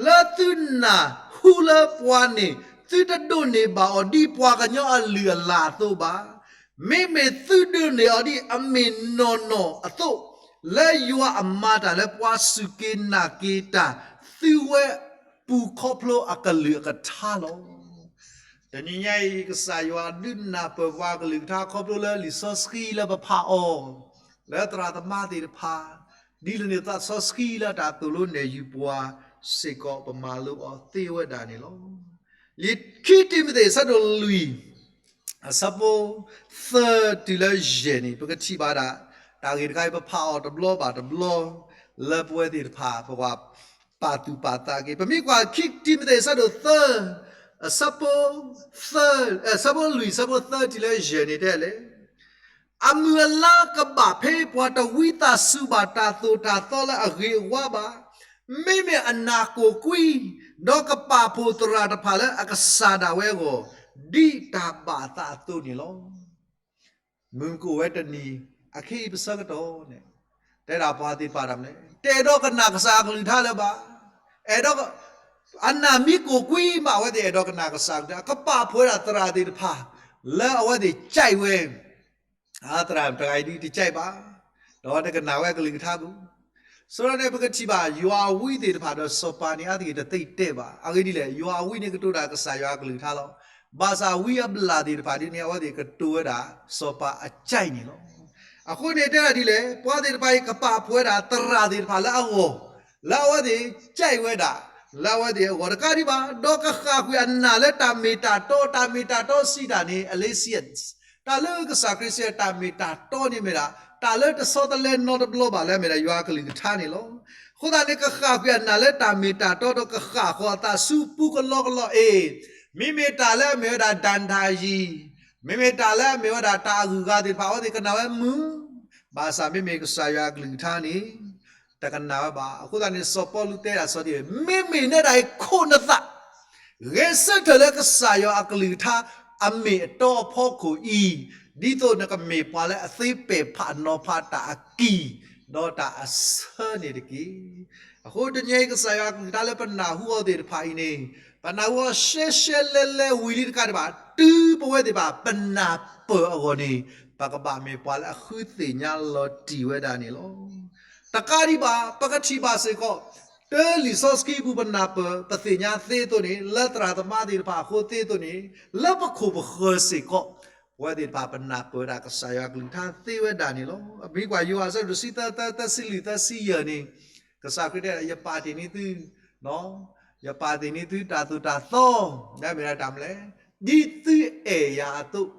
လၢသုနၢ်ဟူလၢပှၤန့ၣ် သုတဒိးန့ၢ်ဘၣ်အီၤဒ်ပှၤကညီအလုၢ်အလၢ်အသိးဘၣ်. မ့မ့ၢ်သုဒိးန့ၢ်အီၤဒ်အမ့ၢ်နီၢ်နီၢ်အသိး, လၢယွၤအမၤတၢ်လၢပှၤစူၢ်က့ၤနာ်က့ၤတၢ် သုဝဲပူၤခီဖျိအကလုၢ်အကထါလီၤ. တနံၤညါအံၤ ကစၢ်ယွၤဒုးနၢ်ပၢၢ်ပှၤကလုၢ်ကထါခီဖျိလၢလံာ်စီဆှံလၢပဖးအီၤ, လၢသရၣ်သမါသ့ၣ်တဖၣ်, ဒ်လဲၣ်န့ၣ်သးစီဆှံလၢတၢ်သိၣ်လိနဲၣ်ယုၤပှၤစ့ၢ်ကီး ပမၤလိအီၤသ့ဝဲဒၣ်န့ၣ်လီၤ. လံာ်ခံတံၤမသ့း အဆၢဒိၣ်လွံၢ် အဆၢဖိသၢတုၤလၢယဲၢ်န့ၣ် ပကထံၣ်ဘၣ်ဒၣ် တၢ်ဂ့ၢ်တခါအံၤ ပဖးအီၤတဘျီဘၣ်တဘျီ လၢပဝဲသ့ၣ်တဖၣ် ပကပာ်သူၣ်ပာ်သးက့ၤ. ပမ့ၢ်ကွၢ်ခံတံၤမသ့း အဆၢဒိၣ်သၢ အဆၢဖိသၢ, အဆၢဖိလွံၢ် အဆၢဖိသၢတုၤလၢယဲၢ်န့ၣ်တဲလဲၣ် အမုၢ်အလါကဘၣ်ဖဲပှၤတဝံသးစူၤဘၣ်တၢ်သိၣ်တၢ်သီလၢအဂ့ၤအဝါဘၣ်. မ့မ့ၢ်အနၢ်ကိၢ်ကွံ ဒီးကပာ်ဖှိၣ်သရၣ်တဖၣ်လၢအကစၢ်ဒၣ်ဝဲအဂီၢ် ဒ်တၢ်ဘၣ်အသးအသိးန့ၣ်လီၤ. မုၢ်ကအိၣ်ဝဲတနံၤ အခဲအံၤပဆၢကတီၢ်န့ၣ် တဲဒၣ်ပှၤသ့ၣ်တဖၣ်တၢ်မနုၤလဲၣ်, တအဲၣ်ဒိးကနၣ်ကစၢ်အကလုၢ်ကထါလၢၤဘၣ်. အဲၣ်ဒိး အနၢ်မ့ၢ်ကိၢ်ကွံမး အဝဲသ့ၣ်အဲၣ်ဒိးကနၣ်ကစၢ်အကလုၢ်ကထါ, ကပာ်ဖှိၣ်ဝဲဒၣ်သရၣ်သ့ၣ်တဖၣ် လၢအဝဲသ့ၣ် ကြိုက် ဝဲ သရၣ်တဂၤအံၤဒ်တ ကြိုက် ဘၣ်, ဒီးတကနၣ်ဝဲအကလုၢ်ကထါဘၣ်. ဆိုတော့န့ၣ် ပကထံၣ်ဘၣ် ယွၤအဝံသ့ၣ်တဖၣ်ဒီးစီၤပၤန့ၣ် အါတက့ၢ်တသ့တဲဘၣ်. အဂ့ၢ်ဒ်လဲၣ်, ယွၤအဝံန့ၣ်ကတိၤတၢ်ကစၢ်ယွၤအကလုၢ်ကထါလီၤ. ဘၣ်ဆၣ်ဝံအဘျၣ်သ့ၣ်တဖၣ်ဒ်န့ၣ် အဝဲသ့ၣ်ကတိၤဝဲဒၣ် စီၤပၤအ ကြိုက် န့ၣ်လီၤ. အဃိန့ၣ်တဲဒၣ်ဒ်လဲၣ်, ပှၤသ့ၣ်တဖၣ်အံၤ ကပာ်ဖှိၣ်ဝဲဒၣ်သရၣ်သ့ၣ်တဖၣ်လၢအဂီၢ်, လၢအဝဲသ့ၣ် ကြိုက် ဝဲဒၣ်, လၢအဝဲသ့ၣ်အဂီၢ်တကးဒံးဘၣ်, ဒီးကဃၣ်ကွံာ်အနၢ်လၢတၢ်မ့ၢ်တၢ်တီ, တၢ်မ့ၢ်တၢ်တီစံးတၢ်န့ၣ် အလ့စံး တၢ်လၢကစၢ်ခရံာ်စံးတၢ်မ့ၢ်တၢ်တီန့ၣ်မ့ၢ်ဒၣ် တၢ်လၢတဆီတလဲနီတဘျီဘၣ်လၢအမ့ၢ်ဒၣ်ယွၤအကလုၢ်ကထါန့ၣ်လီၤ. အဃိသတးန့ၣ် ကဃၣ်ကွံာ်အနၢ်လၢတၢ်မ့ၢ်တၢ်တီဒီးကဃၣ်ဃီၤအသးဆူပူကလီကလီအံၤ, မ့မ့ၢ်တၢ်လၢအမ့ၢ်ဝဲဒၣ် ဒၣ်တၢ်ယံၤ, မ့မ့ၢ်တၢ်လၢအမ့ၢ်ဝဲဒၣ်တၢ်အဂုၤအဂၤသ့ၣ်တဖၣ်အဝဲသ့ၣ်ကနၣ်ဝဲမုာ်, ဘၣ်ဆၣ်မ့မ့ၢ်ကစၢ်ယွၤအကလုၢ်ကထါန့ၣ် တကနၣ်ဝဲဘၣ်. အဃိသတးန့ၣ် စီၤပီလူးတဲဒၣ်စီၤတံ, မ့မ့ၢ်နဲဒၣ်အံၤခိးနသး ဂဲၤဆၢထၢၣ်လၢကစၢ်ယွၤအကလုၢ်ကထါအမ့ၢ်အတီအဖီခိၣ်အံၤ, ဒ်သိးနကမ့ၢ်ပှၤလၢအသ့ပဲာ်ဖးနီၤဖးတၢ်အကံၢ် ဒီးတၢ်အဆၢန့ၣ်တက့ၢ်. အဃိတနံၤအံၤ ကစၢ်ယွၤအကလုၢ်ကထါလၢပနၢ်ဟူအီၤသ့ၣ်တဖၣ်အံၤန့ၣ်, ပနၢ်ဟူအီၤရှဲရှဲလဲလဲဝံၤလံတကးဒံးဘၣ်, တုၤပဝဲသ့ၣ်တဖၣ်ပနၢ်ပၢၢ်အဂီၢ်န့ၣ်, ပကဘၣ်မ့ၢ်ပှၤလၢအဃုသ့ၣ်ညါလီၤတံၢ်ဝဲဒၣ်န့ၣ်လီၤ. တကးဒံးဘၣ် ပကထံၣ်ဘၣ်စ့ၢ်ကီး, တၢလံာ်စီဆှံပူၤပနၢ်ပၢၢ် ပသ့ၣ်ညါသ့အသိးန့ၣ်, လၢသရၣ်သမါသ့ၣ်တဖၣ်အဃိသ့အသိးန့ၣ်, လၢပခိၣ်ပဃၢၤစ့ၢ်ကီး, ပဝဲသ့ၣ်တဖၣ်ပနၢ်ပၢၢ်ဝဲဒၣ်ကစၢ်ယွၤအကလုၢ်ကထါသ့ဝဲဒၣ်န့ၣ်လီၤ. မ့ၢ်ကွၢ်ယိၤဟၣ်အဆၢဒိၣ်တဆံသၢ သၢဆံလွံၢ် သၢဆံယဲၢ်န့ၣ်, ကစၢ်ခရံာ်တဲ ယပာ်တ့ၢ်န့ၢ်သု, ယပာ်တ့ၢ်န့ၢ်သုတၢ်သိၣ်တၢ်သီ, မ့ၢ်ဒၣ်တၢ်မနုၤလဲၣ်, ဒ်သုအဲၣ်ယၤအသိး,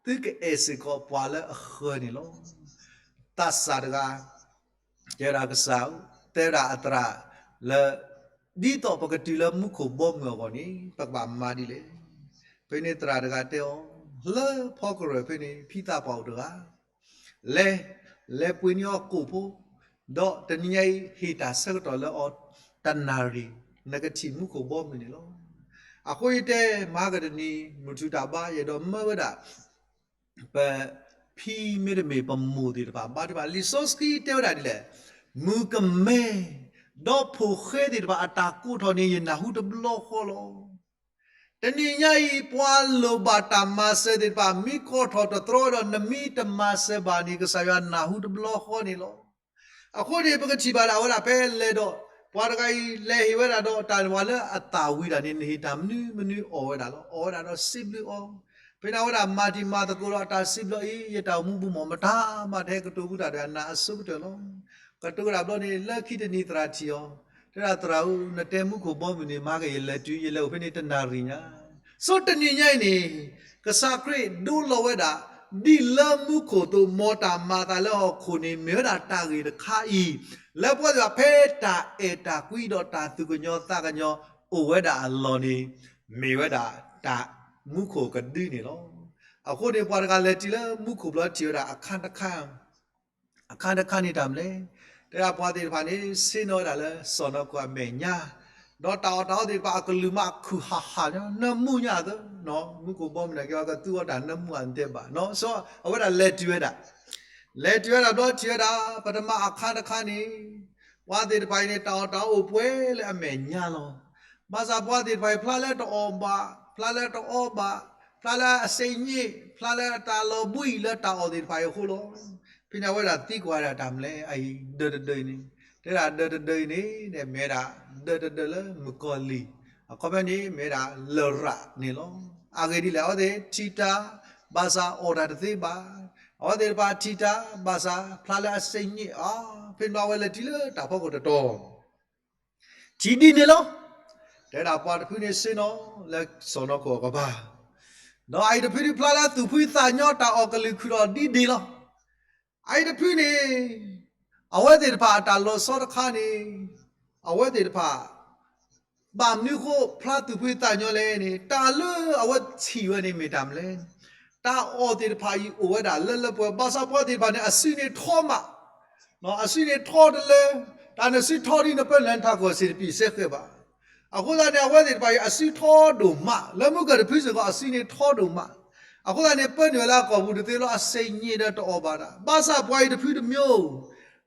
သုကအဲၣ်စ့ၢ်ကီးပှၤလၢအဃၢၤန့ၣ်လီၤ. သးစၢ်တဂၤ တဲဝဲဒၣ်ကစၢ်, တဲဝဲဒၣ်အသရၣ်လၢ, ဒ်သိးပကတုၤလၢမူခိၣ်ဘီမုၢ်အဂီၢ်န့ၣ် ပကဘၣ်မၤဒ်လဲၣ်. ဖဲန့ၣ်သရၣ်တဂၤတဲအီၤ, လၢဖီကရၢၢ်ဖဲန့ၣ် ဖံသးပှၢ်အိၣ်တဂၤ, လဲၤ, လဲၤပှ့ၤန့ၢ်အီၤကိၣ်ဖိ, ဒီးတနံၤညါအံၤ ဟ့ၣ်တၢ်ဆၢကတီၢ်လၢအီၤတနၣ်ရံၣ်, နကထံၣ်မူခိၣ်ဘီမုၢ်န့ၣ်လီၤ. အဃိယတဲ မဟါကတနံၤ မုၢ်ထူၣ်တၢ်ဘါ ယအဲၣ်ဒိးမၢဝဲဒၣ် ပဖံမ့တမ့ၢ်ပမိၢ်သ့ၣ်တဖၣ် ဘါထုကဖၣ်, လံာ်စီဆှံတဲဝဲဒၣ်ဒ်လဲၣ်, မုၣ်ကမဲ, ဒီးဖိၣ်ဃဲသ့ၣ်တဖၣ်အတၢ်ကိးထီၣ်န့ၣ် ယနၢ်ဟူတဘျီဃီလီၤ. တနံၤညါအံၤ ပှၤလိၣ်ဘၣ်တၢ်မၤစၢၤသ့ၣ်တဖၣ် မ့ၢ်ကိးထီၣ်တတြီဒီး နမ့ၢ်တမၤစၢၤဘၣ်န့ၣ် ကစၢ်ယွၤနၢ်ဟူတဘျီဃီန့ၣ်လီၤ. အဃိန့ၣ် ပကထံၣ်ဘၣ်ဒၣ်ဝဲဒၣ်ဖဲလဲၤဒီး, ပှၤတဂၤအံၤလဲၤဟ့ၣ်ဝဲဒၣ်ဒီးတၢ်ဝံၤဒၣ်န့ၣ် နဟ့ၣ်တၢ်မနုၤမနုၤအီၣ်ဝဲဒၣ်လီၤ. အီၣ်ဝဲဒၣ်ဒီးစံးဘျုးအီၤ, ဖဲန့ၣ်အဝဲဒၣ်မၤတံၤမၤသကိးဒီးအတၢ်စံးဘျုးအံၤ, ယတၢ်အိၣ်မူပူၤမ့ၢ်မတၤမးတဟဲကတိၤဘူးတၢ်ဒီးအနၢ်အဆိကတၢၢ်လီၤ. ကတိၤဝဲဒၣ်ဘျီန့ၣ် လၢခံတနံၤသရၣ်ထံၣ်အီၤ, တဲဒၣ်သရၣ်ဧၢ, နတဲမူခိၣ်ဘီမုၢ်န့ၣ် မၤက့ၤယလဲၤတုၤ, ယလဲၤအိၣ်ဖဲန့ၣ်တနၣ်ရံၣ်ညါ. ဆိတနံၤညါအံၤန့ၣ် ကစၢ်ခရံာ်ဒိလီၤဝဲဒၣ် ဒ်လၢမူခိၣ်အသိး မ်တၢ်မၤအသးလၢဟီၣ်ခိၣ်န့ၣ် မ့ၢ်ဝဲဒၣ်တၢ်ဂ့ၢ်တခါအံၤ, လၢပှၤသ့ၣ်တဖၣ်ဖဲတၢ်အဲၣ်တၢ်ကွံဒီးတၢ်သူၣ်ကညီၤသးကညီၤအိၣ်ဝဲဒၣ်အလီၢ်န့ၣ်, မ့ၢ်ဝဲဒၣ်တၢ်မူခိၣ်ကဒုန့ၣ်လီၤ. အဃိန့ၣ် ပှၤတဂၤလဲၤတုၤလၢမူခိၣ်ဘျီထံၣ်ဝဲဒၣ်အခါတခါ အခါတခါန့ၣ်တၢ်မနုၤလဲၣ်, တဲဒၣ်ပှၤသ့ၣ်တဖၣ်န့ၣ် ဆ့ၣ်နီၤဝဲဒၣ်လၢစီၢ်နီၤခိၣ်အမဲာ်ညါ, ဒီးတၢ်အီၣ်တၢ်အီသ့ၣ်တဖၣ်အကလုၢ်မးအခုၣ်ဟးဟး, နၢမူညါသၢ, မူခိၣ်ဘီမုၢ်န့ၣ်က့ၤအီၤကသူအီၤတၢ်နၢမူအတဲဘၣ်, အဝဲဒၣ်လဲၤတုၤဝဲဒၣ်, လဲၤတုၤဝဲဒၣ်ဘျီထံၣ်ဝဲဒၣ် ပထမအခါတခါန့ၣ်, ပှၤသ့ၣ်တဖၣ်အံၤန့ၣ် တၢ်အီၣ်တၢ်အီအိၣ်ပှဲၤလၢအမဲာ်ညါလီၤ. ဘၣ်ဆၣ်ပှၤသ့ၣ်တဖၣ်အံၤ ဖျါလၢတအီၣ်ဘၣ်, ဖျါလၢတအီဘၣ်, ဖျါလၢအစ့ၣ်ည့ၣ်, ဖျါလၢတၢ်လီၤဘှံးလၢတၢ်အီၣ်သ့ၣ်တဖၣ်အံၤအဃိလီၤ. ဖဲန့ၣ်အဝဲဒၣ်သံကွၢ်ဒၣ်တၢ်မနုၤလဲၣ်, အအံၤဒၢးတဒၢးအံၤန့ၣ်, တဲဒၣ်ဒၢးတဒၢးအံၤန့ၣ် မ့ၢ်ဝဲဒၣ်ဒၢးတဒၢးလၢမုၣ်ကီၤလံၢ်, အခီပညီန့ၣ် မ့ၢ်ဝဲဒၣ်လရာ်န့ၣ်လီၤ. အဂ့ၢ်ဒ်လဲၣ် အဝဲသ့ၣ်ထံၣ်တၢ်, ဘၣ်ဆၣ်အီၣ်တၢ်တသ့ဘၣ်, အဝဲသ့ၣ်တဖၣ်ထံၣ်တၢ်, ဘၣ်ဆၣ်ဖျါလၢအစ့ၣ်ည့ၣ်အါ, ဖဲန့ၣ်အဝဲလဲၤတုၤလၢတၢ်ဖီခိၣ်တတီၤ ထံၣ်ဒ်န့ၣ်လီၤ. တဲဒၣ်ပှၤတဖုန့ၣ်ဆ့ၣ်နီၤလၢစီၢ်နီၤခိၣ်အကပၤ, ဒီးအအံၤတဖုဒုးဖျါလၢသူၣ်ဖှံသးညီတၢ်အီၣ်ကလုၢ်ခုၣ်ဒီးဒ်န့ၣ်လီၤ. အအံၤတဖုန့ၣ်, အဝဲသ့ၣ်တဖၣ်အတၢ်လီၤဆီတခါန့ၣ်, အဝဲသ့ၣ်တဖၣ် ဘၣ်မနုၤဃိဖျါသူၣ်ဖှံသးညီလဲၣ်န့ၣ်, တၢ်လၢအဝဲထံၣ်ဝဲန့ၣ်မ့ၢ်တၢ်မနုၤလဲၣ်, တၢ်အီၣ်သ့ၣ်တဖၣ်အံၤအိၣ်ဝဲဒၣ်လၢလၢပှဲၤပှဲၤ, ဘၣ်ဆၣ်ပှၤသ့ၣ်တဖၣ်န့ၣ် အစုန့ၣ်ထီမး အစုန့ၣ်ထီတလၢ, တၢ်နစုထီဒ်နပၢနုာ်လၢနထးခိၣ်စ့ၣ်တပံၢ်စဲဃဲးဘၣ်. အဃိသတးန့ၣ် အဝဲသ့ၣ်တဖၣ်အံၤ အစုထီဒိၣ်မး, လၢမုၢ်ကၢၢ်တဖုစ့ၢ်ကီး အစုန့ၣ်ထီဒိၣ်မး. အဃိသတးန့ၣ် ပၢနုာ်ဝဲလၢအကိာ်ပူၤတသ့လီၤ, အစ့ၣ်ည့ၣ်ဒီးတအီၣ်ဘၣ်တၢ်. ဘၣ်ဆၣ်ပှၤအံၤတဖုတမံၤ,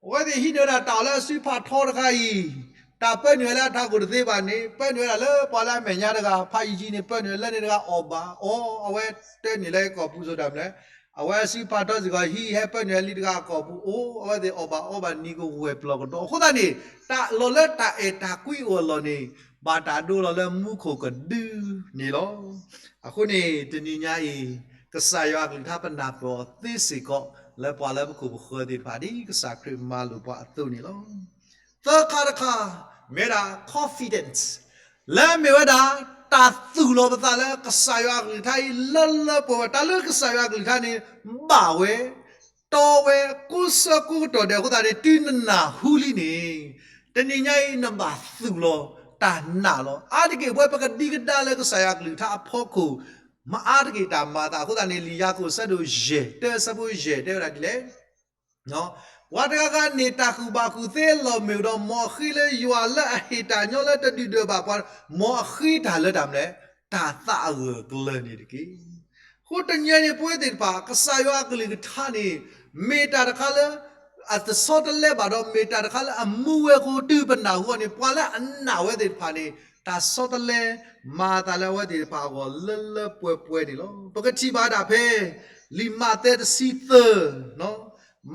အဝဲသ့ၣ်ဟံးန့ၢ်ဝဲဒၣ်တၢ်အီၣ်လၢအစုဖးထီတခါအံၤ, တၢ်ပၢနုာ်ဝဲလၢအထးခိၣ်တသ့ဘၣ်န့ၣ် ပၢနုာ်ဝဲဒၣ်လၢပှၤလၢအမဲာ်ညါတဂၤ, ဖးယံာ်ယံာ်န့ၣ် ပၢနုာ်ဝဲလၢန့ၣ်တဂၤအီၣ်ဘၣ်အီ, အဝဲတၢနုာ်လၢအကိာ်ပူၤစ့ၢ်ကီးတၢ်မနုၤလဲၣ်, အဝဲအစုဖးထီစ့ၢ်ကီး ဟံးဟဲပၢနုာ်ဝဲလံတဂၤအကိာ်ပူၤအီ, အဝဲသ့ၣ်အီၣ်ဘၣ်အီဘၣ်နံၤကဝဲၤပျီၢ်ကဒီး. အဃိသတးန့ၣ် တၢ်လီၢ်လၢတၢ်အဲၣ်တၢ်ကွံအိၣ်အလီၢ်န့ၣ် ဘၣ်တၢ်ဒိလီၤလၢမူခိၣ်ကဒုန့ၣ်လီၤ. အဃိန့ၣ် တနံၤညါအံၤ ကစၢ်ယွၤအကလုၢ်ကထါပနၢ်ပၢၢ်အီၤသ့စ့ၢ်ကီး လၢပှၤလၢပခိၣ်ပဃၢၤသ့ၣ်တဖၣ် ဒ်ကစၢ်ခရံာ်မၤလိာ်ပှၤအသိးန့ၣ်လီၤ. သၢခါတခါ မ့ၢ်ဝဲဒၣ် confidence, လၢအမ့ၢ်ဝဲဒၣ် တၢ်သူၣ်လီၤပသးလၢကစၢ်ယွၤအကလုၢ်ကထါအံၤ လၢလၢပှဲၤပှဲၤ, တၢ်လၢကစၢ်ယွၤအကလုၢ်ကထါန့ၣ် ဘၣ်ဝဲ တီဝဲ ကိးဆၢကိးကတီၢ်ဒဲးအဃိသတးန့ၣ် တုၤနနၢ်ဟူလံန့ၣ် တနံၤညါအံၤနဘၣ်သူၣ်လီၤတၢ်နာ်လီၤ. အါတက့ၢ်ပဝဲပကဒံကဒါလၢကစၢ်ယွၤအကလုၢ်ကထါအဖီခိၣ်, မ့ၢ်အါတက့ၢ်တၢ်မၤအသးအဃိသတးန့ၣ် လံာ်ယၤကိာ်အဆၢဒိၣ်ယဲၢ်, တၢအဆၢဖိယဲၢ် တဲဝဲဒၣ်ဒ်လဲၣ်. ပှၤတဂၤဂၤန့ၣ် တၢ်ကူၣ်ဘၣ်ကူၣ်သ့လီၤမုၢ်ဒီး မ်အဃ့လၢယွၤလၢအဟ့ၣ်တၢ်ညီလၢတဒုၣ်ဒွဲၣ်ဘၣ်ပှၤ, မ်အဃ့တၢ်လၢတၢ်မနုၤလဲၣ်, တၢ်သးအဂၢၢ်အကျၢၤန့ၣ်တက့ၢ်. အဃိတနံၤအံၤန့ၣ် ပဝဲသ့ၣ်တဖၣ် ကစၢ်ယွၤအကလုၢ်ကထါန့ၣ် မ့ၢ်တၢ်တခါလၢ အတဆီတလဲဘၣ်ဒီး မ့ၢ်တၢ်တခါလၢအမူဝဲအဃိ တုၤပနာ်ဟူအီၤန့ၣ် ပှၤလၢအနာ်ဝဲသ့ၣ်တဖၣ်န့ၣ် တၢ်ဆီတလဲ မၤအသးလၢအဝဲသ့ၣ်တဖၣ်အဂီၢ်လၢလၢပှဲၤပှဲၤန့ၣ်လီၤ. ပကထံၣ်ဘၣ်ဒၣ်ဖဲ လံာ်မးသဲတဆံသၢ,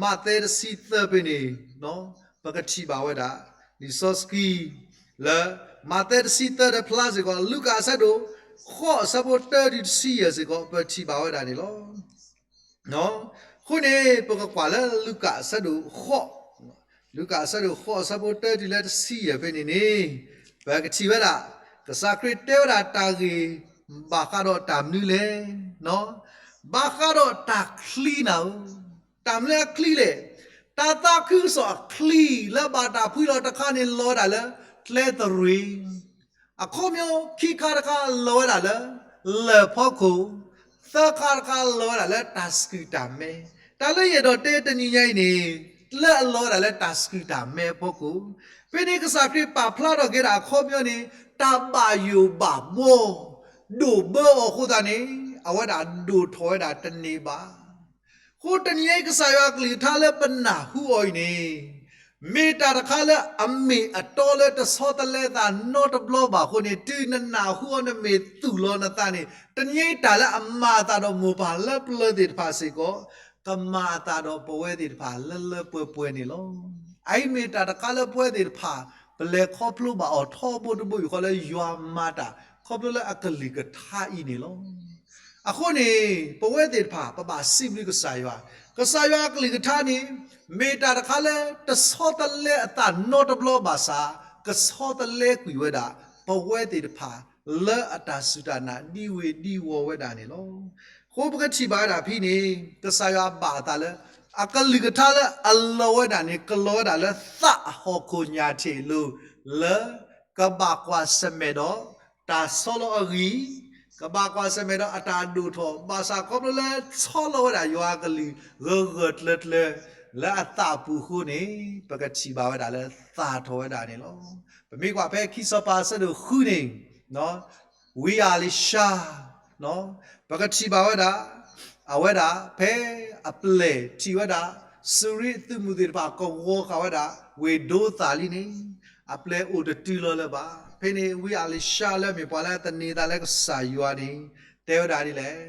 မးသဲတဆံသၢဖဲန့ၣ် ပကထံၣ်ဘၣ်ဝဲဒၣ် လံာ်စီဆှံ လၢ မးသဲတဆံသၢဒီးဖျါစ့ၢ်ကီး လူၤကၣ်အဆၢဒိၣ်ဃိး အဆၢဖိတၢတုၤတဆံယဲၢ်စ့ၢ်ကီး ပထံၣ်ဘၣ်ဝဲဒၣ်န့ၣ်လီၤ. အဃိန့ၣ် ပကကွၢ်လၢလူၤကၣ်အဆၢဒိၣ်ဃိး, လူၤကၣ်အဆၢဒိၣ်ဃိး အဆၢဖိတၢတုၤလၢတဆံယဲၢ်ဖဲန့ၣ်န့ၣ် ပကထံၣ်ဝဲဒၣ် ကစၢ်ခရံာ်တဲဝဲဒၣ်တၢ်ဂ့ၢ် ဘၣ်ဃးဒီးတၢ်မနုၤလဲၣ်, ဘၣ်ဃးဒီးတၢ်ချံနၤဧၢ, တၢ်မနုၤအချံလဲၣ်, တၢ်သးခုကစီၣ်အချံလၢဘၣ်တၢ်ဖှံလီၤတခါန့ၣ် လီၤဝဲဒၣ်လၢကျဲသရံၣ်, အခီပညီခံခါတခါလီၤဝဲဒၣ်လၢ လၢၢ်ဖီခိၣ်, သၢခါတခါလီၤဝဲဒၣ်လၢတၢ်စကူၣ်တၢ်မဲ, တၢ်လၢယအဲၣ်ဒိးတဲတနံၤညါအံၤန့ၣ် လၢအလီၤဝဲဒၣ်လၢတၢ်စကူၣ်တၢ်မဲအဖီခိၣ်, ဖဲန့ၣ်ကစၢ်ခရံာ်ပာ်ဖျါထီၣ်က့ၤဒၣ်အခီပညီန့ၣ် တၢ်ဘၣ်ယိၣ်ဘၣ်ဘှီ ဒိၣ်ဘၢအီၤအဃိသတးန့ၣ် အဝဲဒၣ်ဒိၣ်ထီၣ်ဝဲဒၣ်တန့ၢ်ဘၣ်. အဃိတနံၤအံၤ ကစၢ်ယွၤအကလုၢ်ကထါလၢပနၢ်ဟူအီၤအံၤန့ၣ် မ့ၢ်တၢ်တခါလၢအမ့ၢ်အတီလၢတဆီတလဲသးနီတဘျီဘၣ်အဃိန့ၣ် တုၤနနၢ်ဟူအီၤနမ့ၢ်သူၣ်လီၤနသးန့ၣ် တနံၤအံၤတၢ်လၢအမၤအသးဒီးမိၢ်ပၢ်လၢပျၢၤသ့ၣ်တဖၣ်စ့ၢ်ကီး ကမၤအသးဒီးပဝဲသ့ၣ်တဖၣ်လၢလၢပှဲၤပှဲၤန့ၣ်လီၤ. အအံၤမ့ၢ်တၢ်တခါလၢပဝဲသ့ၣ်တဖၣ် ပလဲၤခီဖျိဘၣ်အီၤထီဘိတဘိယူၢ်ဃီလၢယွၤမၤတၢ် ခီဖျိလၢအကလုၢ်ကထါအံၤန့ၣ်လီၤ. အဃိန့ၣ် ပဝဲသ့ၣ်တဖၣ် ပဘၣ်စံးဘျုးကစၢ်ယွၤ, ကစၢ်ယွၤအကလုၢ်ကထါန့ၣ် မ့ၢ်တၢ်တခါလၢ တဆီတလဲအသးနီတဘျီဘၣ်ဆၣ် ကဆီတလဲကွံာ်ဝဲဒၣ် ပဝဲသ့ၣ်တဖၣ် လၢအတၢ်စူၢ်တၢ်နာ်ဒံဝ့ၤဒံဝီၤဝဲဒၣ်န့ၣ်လီၤ. အဃိပကထံၣ်ဘၣ်ဝဲဒၣ်ဖဲန့ၣ် ကစၢ်ယွၤဘၣ်အသးလၢ အကလုၢ်ကထါလၢအလီၤဝဲဒၣ်န့ၣ် ကလီၤဝဲဒၣ်လၢသးအဟီၣ်ခိၣ်ညၣ်ထံးလိၤ လၢ ကဘၣ်ကွၢ်ဆၢၣ်မဲာ်ဒီး တၢ်ဆီလီၤအဂံၢ်, ကဘၣ်ကွၢ်ဆၢၣ်မဲာ်ဒီးအတၢ်ဒိၣ်ထီၣ် ဘၣ်ဆၣ်ခီဖျိလၢဆီလီၤဝဲဒၣ်ယွၤအကလုၢ် ဂၢၢ်ဂၢၢ်ကျၢၤကျၢၤ လၢအသးပူၤအဃိန့ၣ် ပကထံၣ်ဘၣ်ဝဲဒၣ်လၢသၣ်ထီၣ်ဝဲဒၣ်န့ၣ်လီၤ. ပမ့ၢ်ကွၢ်ဖဲခံစီၤပၤအဆၢဒိၣ်ဃုန့ၣ် ဝံဧၤလ့ၤၡါ ပကထံၣ်ဘၣ်ဝဲဒၣ် အဝဲဒၣ်ဖဲအပျဲၢ်ထံၣ်ဝဲဒၣ် စူၤရံအသုးမုၢ်သ့ၣ်တဖၣ်ကဝီၤဃာ်ဝဲဒၣ် ဝ့ၢ်ဒိသၤလံန့ၣ် အပျဲၢ်အိၣ်တတုၤလီၤလၢၤဘၣ်. ဖဲန့ၣ်ဝံဧၤလ့ၤၡါလၢအမ့ၢ်ပှၤလၢအသန့ၤသးလၢကစၢ်ယွၤန့ၣ် တဲဝဲဒၣ်ဒ်လဲၣ်,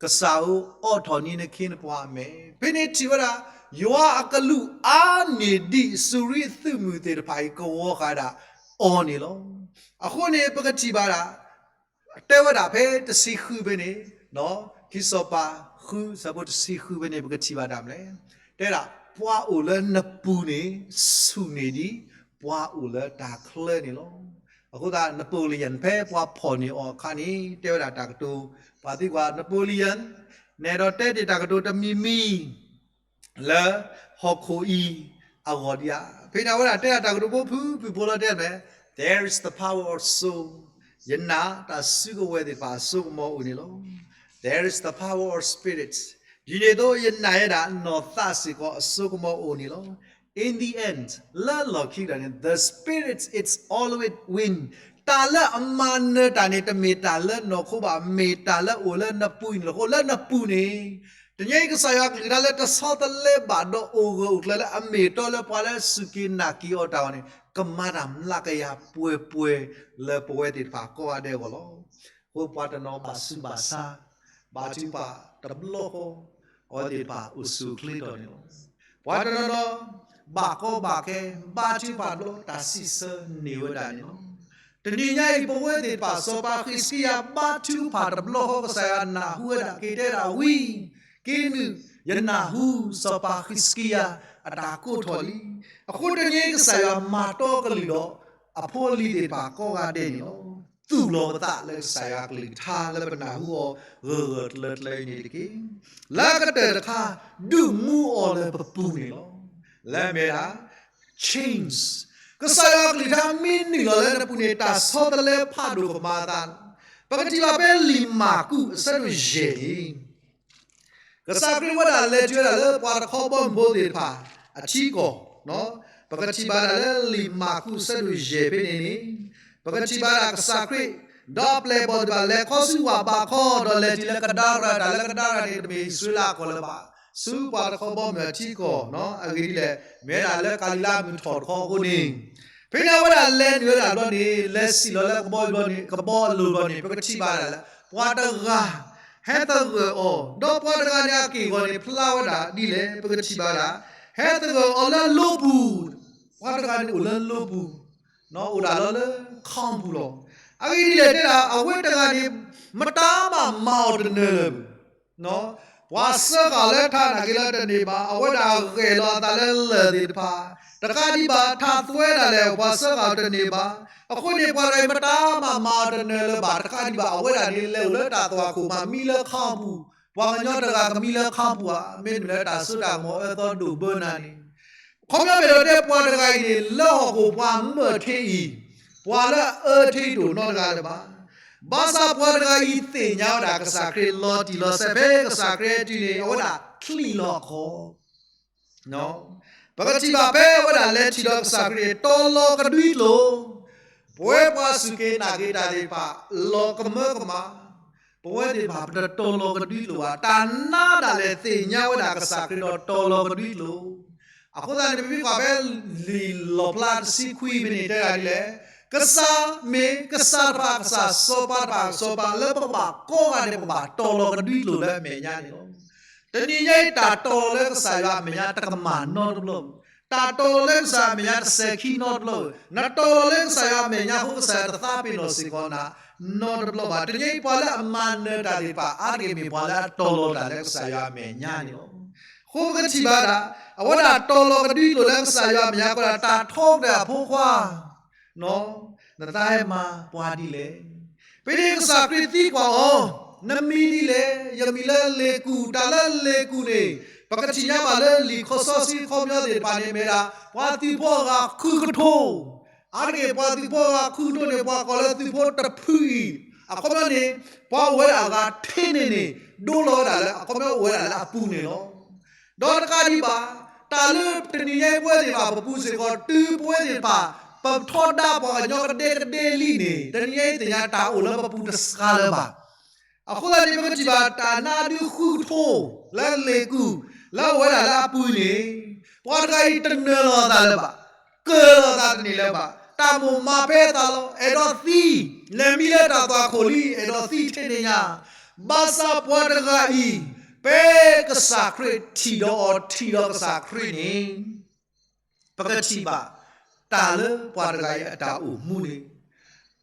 ကစၢ်ဧၢ အိးထီၣ်န့ၢ်နခ့နပှၤအမဲာ်. ဖဲန့ၣ်ထံၣ်ဝဲဒၣ် ယွၤအကလူးအါန့ၢ်ဒံး စူၤရံအသုးမုၢ်သ့ၣ်တဖၣ်အံၤ ကဝီၤဃာ်ဒၣ်အီၤန့ၣ်လီၤ. အဃိန့ၣ် ပကထံၣ်ဘၣ်ဒၣ် တဲဝဲဒၣ်ဖဲတဆံဃုဖဲန့ၣ်, ခံစီၤပၤဃု ဆၢဖိတဆံဃုဖဲန့ၣ် ပကထံၣ်ဘၣ်တၢ်မနုၤလဲၣ်. တဲဒၣ် ပှၤအိၣ်လၢနပူၤန့ၣ် ဆူၣ်န့ၢ်ဒံး ပှၤအိၣ်လၢတၢ်ချၢန့ၣ်လီၤ. အဃိသတး Napoleon ဖဲပှၤဖီၣ်န့ၢ်အီၤအခါန့ၣ် တဲဝဲဒၣ်တၢ်ကတိၤ, ပှၤသံကွၢ် Napoleon နအဲၣ်ဒိးတဲတ့ၢ်တၢ်ကတိၤတမံၤမံၤ လၢဟီၣ်ခိၣ်အံၤအဂီၢ်ဒံးဧါ. ဖဲန့ၣ်အဝဲဒၣ်တဲဒၣ်တၢ်ကတိၤဖိဖုဖုဖိလီၤတဲမ့ၢ်, There is the power of soul. ယနာ် တၢ်စုကဝဲၤသ့ၣ်တဖၣ်အစိကမီၤအိၣ်န့ၣ်လီၤ. There is the power of spirit. ဒ်န့ၣ်အသိး ယနာ်ဝဲဒၣ်နီၢ်သးစ့ၢ်ကီးအစိကမီၤအိၣ်န့ၣ်လီၤ. In the end, လၢလီၢ်ခံကတၢၢ်န့ၣ် the spirit is always win. တၢ်လၢအမၤနၢၤတၢ်န့ၣ် တမ့ၢ်တၢ်လၢနီၢ်ခိဘၣ်, မ့ၢ်တၢ်လၢအအိၣ်လၢနပူၤန့ၣ်လီၤ. အဃိလၢနပူၤန့ၣ် တနံၤအံၤ ကစၢ်ယွၤအကလုၢ်ကထါလၢတဆီတလဲဘၣ်ဒီးအိၣ်ဂၢၢ်အိၣ်ကျၢၤလၢအမ့ၢ်အတီလၢပှၤလၢစူၢ်က့ၤနာ်က့ၤအီၤတၢ်အဂီၢ်န့ၣ် ကမၤတၢ်မျးကယၤပှဲၤပှဲၤလၢပဝဲသ့ၣ်တဖၣ်ကိးဂၤဒဲးအဂီၢ်လီၤ. အဃိပှၤတနီၤဘၣ်ဆူးဘၣ်ဆါ, ဘါထုကဖၣ်တဘျီဃီ, အဝဲသ့ၣ်တဖၣ်အိၣ်ဆူၣ်အိၣ်ချ့ထီၣ်န့ၣ်လီၤ. ပှၤတနီၤနီၤ ဘၣ်ကီဘၣ်ခဲ, ဘါထုကဖၣ်တဘျီ တၢ်စံးဆၢန့ၢ်ဝဲဒၣ်န့ၣ်လီၤ. တနံၤညါအံၤ ပဝဲသ့ၣ်တဖၣ် စီၤပၤဃံးစကံယၤ ဘါထုကဖၣ်တဘျီဃီ ကစၢ်ယွၤနၢ်ဟူဝဲဒၣ် က့ၤတဲဒၣ်ဝံၤ က့ၤနုာ် ယနၢ်ဟူ စီၤပၤဃံးစကံယၤ အတၢ်ကိးထီၣ်လံ. အဃိတနံၤအံၤ ကစၢ်ယွၤမၤတီကလုၢ်ဒီး အဖိအလံၤသ့ၣ်တဖၣ်ကိးဂၤဒဲးန့ၣ်လီၤ. သူၣ်လီၤပသးလၢကစၢ်ယွၤအကလုၢ်ကထါလၢပနၢ်ဟူအီၤ ဂၢၢ်ဂၢၢ်ကျၢၤကျၢၤအံၤန့ၣ်တက့ၢ်. လၢကတၢၢ်တခါ ဒုးမူအီၤလၢပပူၤန့ၣ်လီၤ. လၢအမ့ၢ်ဒၣ် chains, ကစၢ်ယွၤအကလုၢ်ကထါမ့ၢ်နုာ်လီၤလၢနပူၤန့ၣ် တၢ်ဆီတလဲဖးဒိၣ်ကမၤအသး. ပကထံၣ်ဘၣ်ဖဲလံာ်မၢ်ကူးအဆၢဒိၣ်ယဲၢ်န့ၣ် ကစၢ်ခရံာ်ဝဲဒၣ်လဲၤတုၤဝဲဒၣ်လၢပှၤတခီဘီမုၢ်ဖိသ့ၣ်တဖၣ်အထံကီၢ်, ပကထံၣ်ဘၣ်ဒၣ်လၢလံာ်မၢ်ကူးအဆၢဒိၣ်ယဲၢ်ဖဲန့ၣ်န့ၣ်, ပကထံၣ်ဘၣ်ဒၣ်ကစၢ်ခရံာ် ဒီးအပျဲၢ်အဘီၣ်သ့ၣ်တဖၣ်လဲၤခီဆူဝၣ်ဘးခီ ဒီးလဲၤတုၤလၢကဒၤရၤ, တၢ်လၢကဒၤရၤန့ၣ် တမ့ၢ်အံၣ်စရ့လးအကီၢ်လၢၤဘၣ်, ဆူပှၤတခီဘီမုၢ်အထံကီၢ်, အဂ့ၢ်ဒ်လဲၣ်, မ့ၢ်ဝဲဒၣ်လၢကၤလံၤလါမုၢ်ထီၣ်တခီအဃိန့ၣ်, ဖဲန့ၣ်အဝဲဒၣ်လဲၤနုာ်ဝဲဒၣ်ဘျီန့ၣ် လဲၤစံၣ်လီၤလၢကဘီဘျီန့ၣ် ကဘီအလိၤဘျီန့ၣ် ပကထံၣ်ဘၣ်ဒၣ်လၢ ပှၤတဂၤ ဟဲသဂၢၢ်အီၤ, ဒီးပှၤတဂၤန့ၣ်အက့ၢ်အဂီၤန့ၣ် ဖျါဝဲဒၣ်ဒ်လဲၣ် ပကထံၣ်ဘၣ်ဒၣ်, ဟဲသဂၢၢ်အီၤလၢလိပူၤ, ပှၤတဂၤန့ၣ်အိၣ်လၢလိပူၤ, အိၣ်ဒၣ်လီၤလၢခီပူၤလီၤ. အဂ့ၢ်ဒ်လဲၣ်တဲဒၣ် အဝဲတဂၤန့ၣ် မတၤမးမၤအီၤတနၢၤလၢၤ ပှၤစၢဃာ်လၢထးနာ်က့ၤလၢတန့ၢ်ဘၣ်, အဝဲဒၣ်ဂဲၤလီၤအသးလၢလၢၢ်သ့ၣ်တဖၣ်, တကးဒံးဘၣ် ထးသွဲဒၣ်လဲာ် ပှၤစၢဃာ်တန့ၢ်ဘၣ်. အဃိန့ၣ် ပှၤတဂၤအံၤမတၤမးမၤအီၤတနၢၤလၢၤဘၣ်, တကးဒံးဘၣ် အဝဲဒၣ်န့ၣ် လဲၤအိၣ်လၢတၢ်သွၣ်ခိၣ်မး မံလၢခီပူၤ, ပှၤကညီတဂၤကမံလၢခီပူၤဧါ, မ့တမ့ၢ်လၢတၢ်စိတၢ်ကမီၤအၢသီဒိၣ်ဘၢနၤန့ၣ် ခီပညီမ့ၢ်ဒီးတဲပှၤတဂၤအံၤန့ၣ် လၢဟီၣ်ခိၣ်ပှၤမၢၢ်ထံအံၤ, ပှၤလၢအအၢထံတအိၣ်နီတဂၤလၢၤဘၣ်. ဘၣ်ဆၣ်ပှၤတဂၤအံၤသ့ၣ်ညါဝဲဒၣ်ကစၢ်ခရံာ်လီၤတံၢ်လီၤဆဲး ဖဲကစၢ်ခရံာ်အတုၤန့ၣ် အဝဲဒၣ်ချံးလီၤအခီၣ် ပကထံၣ်ဘၣ်ဖဲအဝဲဒၣ်လဲၤထံၣ်ဒီးကစၢ်ခရံာ်န့ၣ် တီၤလီၤကဒွံကျိာ်, ပဝဲပှၤစူၢ်က့ၤနာ်က့ၤတၢ်သ့ၣ်တဖၣ် လီၤကမၢကမၣ်, ပဝဲသ့ၣ်တဖၣ်ပတတီၤလီၤကဒွံကျိာ်ဘၣ်. တၢ်နါဒၣ်လဲာ်သ့ၣ်ညါဝဲဒၣ်ကစၢ်ခရံာ်ဒီးတီၤလီၤကဒွံကျိာ်. အဃိသတးန့ၣ် ပမ့ၢ်ကွၢ်ဖဲလံာ်လီၣ်ဖျါတဆံခွံဖဲန့ၣ် တဲဒၣ်ဒ်လဲၣ်, ကစၢ်မ့ၢ်ကစၢ်တဖၣ်ကစၢ် စီၤပၤတဖၣ်စီၤပၤ လၢပကဘၣ်ကိးဂၤဒဲး ပကဘၣ်တီၤလီၤကဒွံကျိာ်လၢအမဲာ်ညါန့ၣ်လီၤ. တနံၤညါအံၤ တၢ်တီၤလီၤလၢကစၢ်ယွၤအမဲာ်ညါတကမၣ်နီတဘျီ, တၢ်တီၤလီၤလၢကစၢ်အမဲာ်ညါ တစဲၤခံနီတဘျီ, နတီၤလီၤလၢကစၢ်ယွၤအမဲာ်ညါအဃိ ကစၢ်ယွၤတသးပ့ၤနီၣ်စ့ၢ်ကီးနၤနီတဘျီဘၣ်. တနံၤညါအံၤ ပှၤလၢအမၤနၢၤတၢ်သ့ၣ်တဖၣ် အါတက့ၢ်မ့ၢ်ပှၤလၢအတီၤလီၤတၢ်လၢကစၢ်ယွၤအမဲာ်ညါန့ၣ်လီၤ. အဃိပကထံၣ်ဘၣ်ဒၣ် အဝဲဒၣ်တီၤလီၤကဒွံကျိာ်လၢကစၢ်ယွၤအမဲာ်ညါ ကီးဒၣ်တၢ်ထီကတၢၢ်အဖိခွါ နသးဟဲမၤပှၤဒ်လဲၣ်. ဖဲန့ၣ်ကစၢ်ခရံာ်သံကွၢ်အီၤ, နမံၤဒ်လဲၣ်. ယမံၤလၢလ့ၤကူၣ်, တၢ်လၢလ့ၤကူၣ်န့ၣ် ပကထံၣ်ညါဘၣ်လၢလံာ်ခီစီဆှံခီပညီသ့ၣ်တဖၣ်န့ၣ် မ့ၢ်ဒၣ် ပှၤသုးဖိအဂၤဃုကထိ, အါတက့ၢ်ပှၤသုးဖိအဂၤဃုကထိန့ၣ် ပှၤကိးလၢသုးဖိတဖုအံၤ, အခီပညီန့ၣ် ပှၤအိၣ်ဝဲဒၣ်အဂၤထဲန့ၣ်န့ၣ် ဒိလီၤဝဲဒၣ်လၢ အခီပညီအိၣ်ဝဲဒၣ်လၢအပူၤန့ၣ်လီၤ. ဒီးတကးဒံးဘၣ် တၢ်လၢတနံၤညါအံၤပဝဲသ့ၣ်တဖၣ်ပပူၤစ့ၢ်ကီး တုၤပဝဲသ့ၣ်တဖၣ် ပထီဒါပှၤကညီကဒဲကဒဲလံန့ၣ် တနံၤညါအံၤသ့ၣ်ညါတၢ်အိၣ်လၢပပူၤတစှၤလၢၤဘၣ်. အဃိသတးန့ၣ် ပကထံၣ်ဘၣ်တၢ်နါဒုဃုကထိ လၢလ့ၤကူၣ် လၢအအိၣ်ဝဲဒၣ်လၢအပူၤန့ၣ် ပှၤတဂၤအံၤတနၢၤလီၤအသးလၢၤဘၣ်, ကၢၤလီၤသးတန့ၢ်လၢၤဘၣ်, တၢ်မိၣ်မၤဖဲအသးလီၤ, အဲၣ်ဒိးသံ, လဲၤမံလၢတၢ်သွၣ်ခိၣ်လံ အဲၣ်ဒိးသံထဲန့ၣ်ညါ. ဘၣ်ဆၣ်ပှၤတဂၤအံၤ ဖဲကစၢ်ခရံာ်ထံၣ်ဒီးအီၤ ထံၣ်ဒီးကစၢ်ခရံာ်န့ၣ် ပကထံၣ်ဘၣ် တၢ်လၢပှၤတဂၤအံၤအတၢ်အိၣ်မူန့ၣ်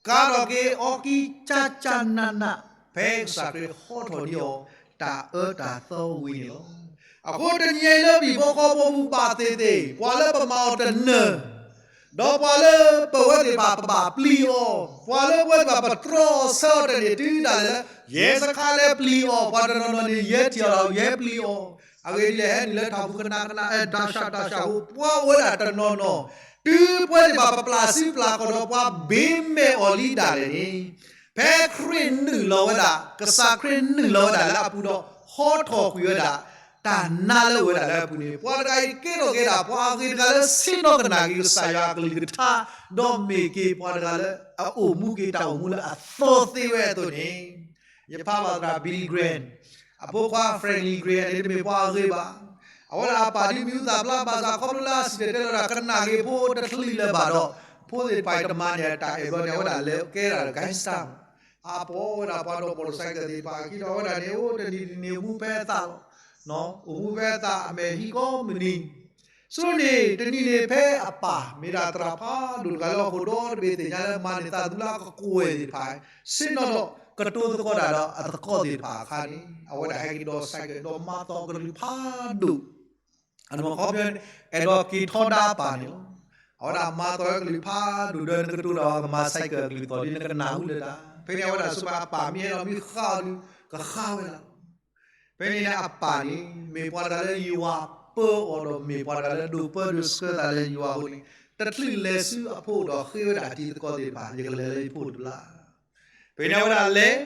ကါထီၣ်က့ၤအီၤကံကၠါကၠါနးနး ဖဲကစၢ်ခရံာ်ဟီထီၣ်ဒံးအီၤ တၢ်အၢတၢ်သီဝံၤန့ၣ်လီၤ. အဃိတနံၤညါအံၤလၢပဟံၣ်ဖိဃီဖိပူၤဘၣ်သ့ၣ်သ့ၣ် ပှၤလၢပမၤအီၤတနၢၤ ဒီးပှၤလၢပဝဲသ့ၣ်တဖၣ်ပဘၣ်ပျံၤအီၤ, ပှၤလၢပဝဲသ့ၣ်တဖၣ်ပတြီအီၤဆၢအီၤတန့ၢ်တုၤဒၣ်လဲာ်လၢ ယဲစခါလဲၤပျံၤအီၤ, ပှၤတနီၤနီၤန့ၣ် ယဲထံၣ်အီၤဒီးယဲပျံၤအီၤ, အဂ့ၢ်ဒ်လဲၣ် ဟဲနုာ်လၢထးပူၤကနးကနး အဲၣ်ဒိးရှးဒိးရှးဖိ ပှၤအိၣ်ဝဲဒၣ်တနီၤနီၤ, တုၤပဝဲသ့ၣ်တဖၣ်ပပျၢ်စုပျၢ်ကီၢ်ဒီးပှၤဘ့မဲာ်အီၤလံဒၣ်လဲာ်န့ၣ် ဖဲခရံာ်နုာ်လီၤဝဲဒၣ်, ကစၢ်ခရံာ်နုာ်လီၤဝဲဒၣ်လၢအပူၤဒီး ဟီထီၣ်ကွံာ်ဝဲဒၣ် တၢ်နါလၢအအိၣ်ဝဲဒၣ်လၢအပူၤန့ၣ် ပှၤတဂၤအံၤကဲထီၣ်က့ၤဒၣ် ပှၤအဂ့ၤတဂၤလၢဆ့ၣ်နီၤကနၣ်က့ၤကစၢ်ယွၤအကလုၢ်ကထါ, ဒီးမ့ၢ်က့ၤပှၤတဂၤလၢအအိၣ်မူက့ၤတၢ်အိၣ်မူလၢအသီသ့ဝဲအသိးန့ၣ် ယဖးဘၣ်သရၣ် Billy Graham, အဖိခွါ Franklin Graham န့ၣ်တမ့ၢ်ပှၤအဂ့ၤဘၣ်. အဝဲဒၣ်အပၢ်ဒ်မ့ၢ်အူသၣ်ဖျါဘၣ်ဆၣ် ခီဖျိလၢအစံၣ်တဲၤတဲလီၤတၢ် ကနၣ်က့ၤဖိတချုးလၢၤဘၣ်ဒီး ဖိသ့ၣ်တဖၣ်အံၤတမၤန့ၢ်တၢ်အဲၣ်ဘျီန့ၣ် အဝဲဒၣ်လဲၤကဲဒၣ် gangster အပီၢ်ဝဲဒၣ်ပှၤဒီး motorcycle သ့ၣ်တဖၣ်အခံဒီး အဝဲဒၣ်န့ၣ် အိၣ်တနံၤတနံၤအိၣ်မူဖဲအသးလီၤ. အိၣ်မူဖဲအသးအမဲာ်ဟံးကိးမုၢ်နံၤ ဆိန့ၣ် တနံၤန့ၣ်ဖဲအပၢ် မ့ၢ်ဒၣ်သရၣ်ဖးဒိၣ်တဂၤလၢဟီၣ်ခိၣ်ဒီတဘ့ၣ်သ့ၣ်ညါလၢမၤန့ၢ်သးသူလၢအကကွဲၢ်သ့ၣ်တဖၣ် ဆ့ၣ်နီၤဒီးကတိၤသကိးတၢ်ဒီးအသကိးသ့ၣ်တဖၣ်အခါန့ၣ် အဝဲဒၣ်ဟဲက့ၤဒီး cycle ဒီးမၤသီကလုၢ်ဖးဒိၣ် အနီၢ်ခီပညီန့ၣ် အဲၣ်ဒိးက့ၤထီဒါအပၢ်န့ၣ်လီၤ. အဝဲဒၣ်မၤသီကလုၢ်ဖးဒိၣ်ဒီးနကတိၤတၢ်အီၤ ကမၤ cycle အကလုၢ်သီၣ်ဒ်နကနၢ်ဟူလၢတၢ် ဖဲန့ၣ်အဝဲဒၣ်ဆိပာ်အပၢ်မ့ၢ်အဲၣ်ဒိးမ့ၢ်ဃၣ်အီၤဒီး ကဃၣ်ဝဲဒၣ်လီၤ. ဖဲန့ၣ်န့ၣ်အပၢ်န့ၣ် မ့ၢ်ပှၤတဂၤလၢယွၤပၢအီၤဒီးမ့ၢ်ပှၤတဂၤလၢဒိးပၢဒိးဆှၢသးလၢယွၤအဃိန့ၣ် တချုးလဲၤဆူအဖိဒီးဃ့ဝဲဒၣ်အတံၤသကိးသ့ၣ်တဖၣ် ယကလဲၤလၢယဖိတဘျီ ဖဲန့ၣ်အဝဲဒၣ်လဲၤ,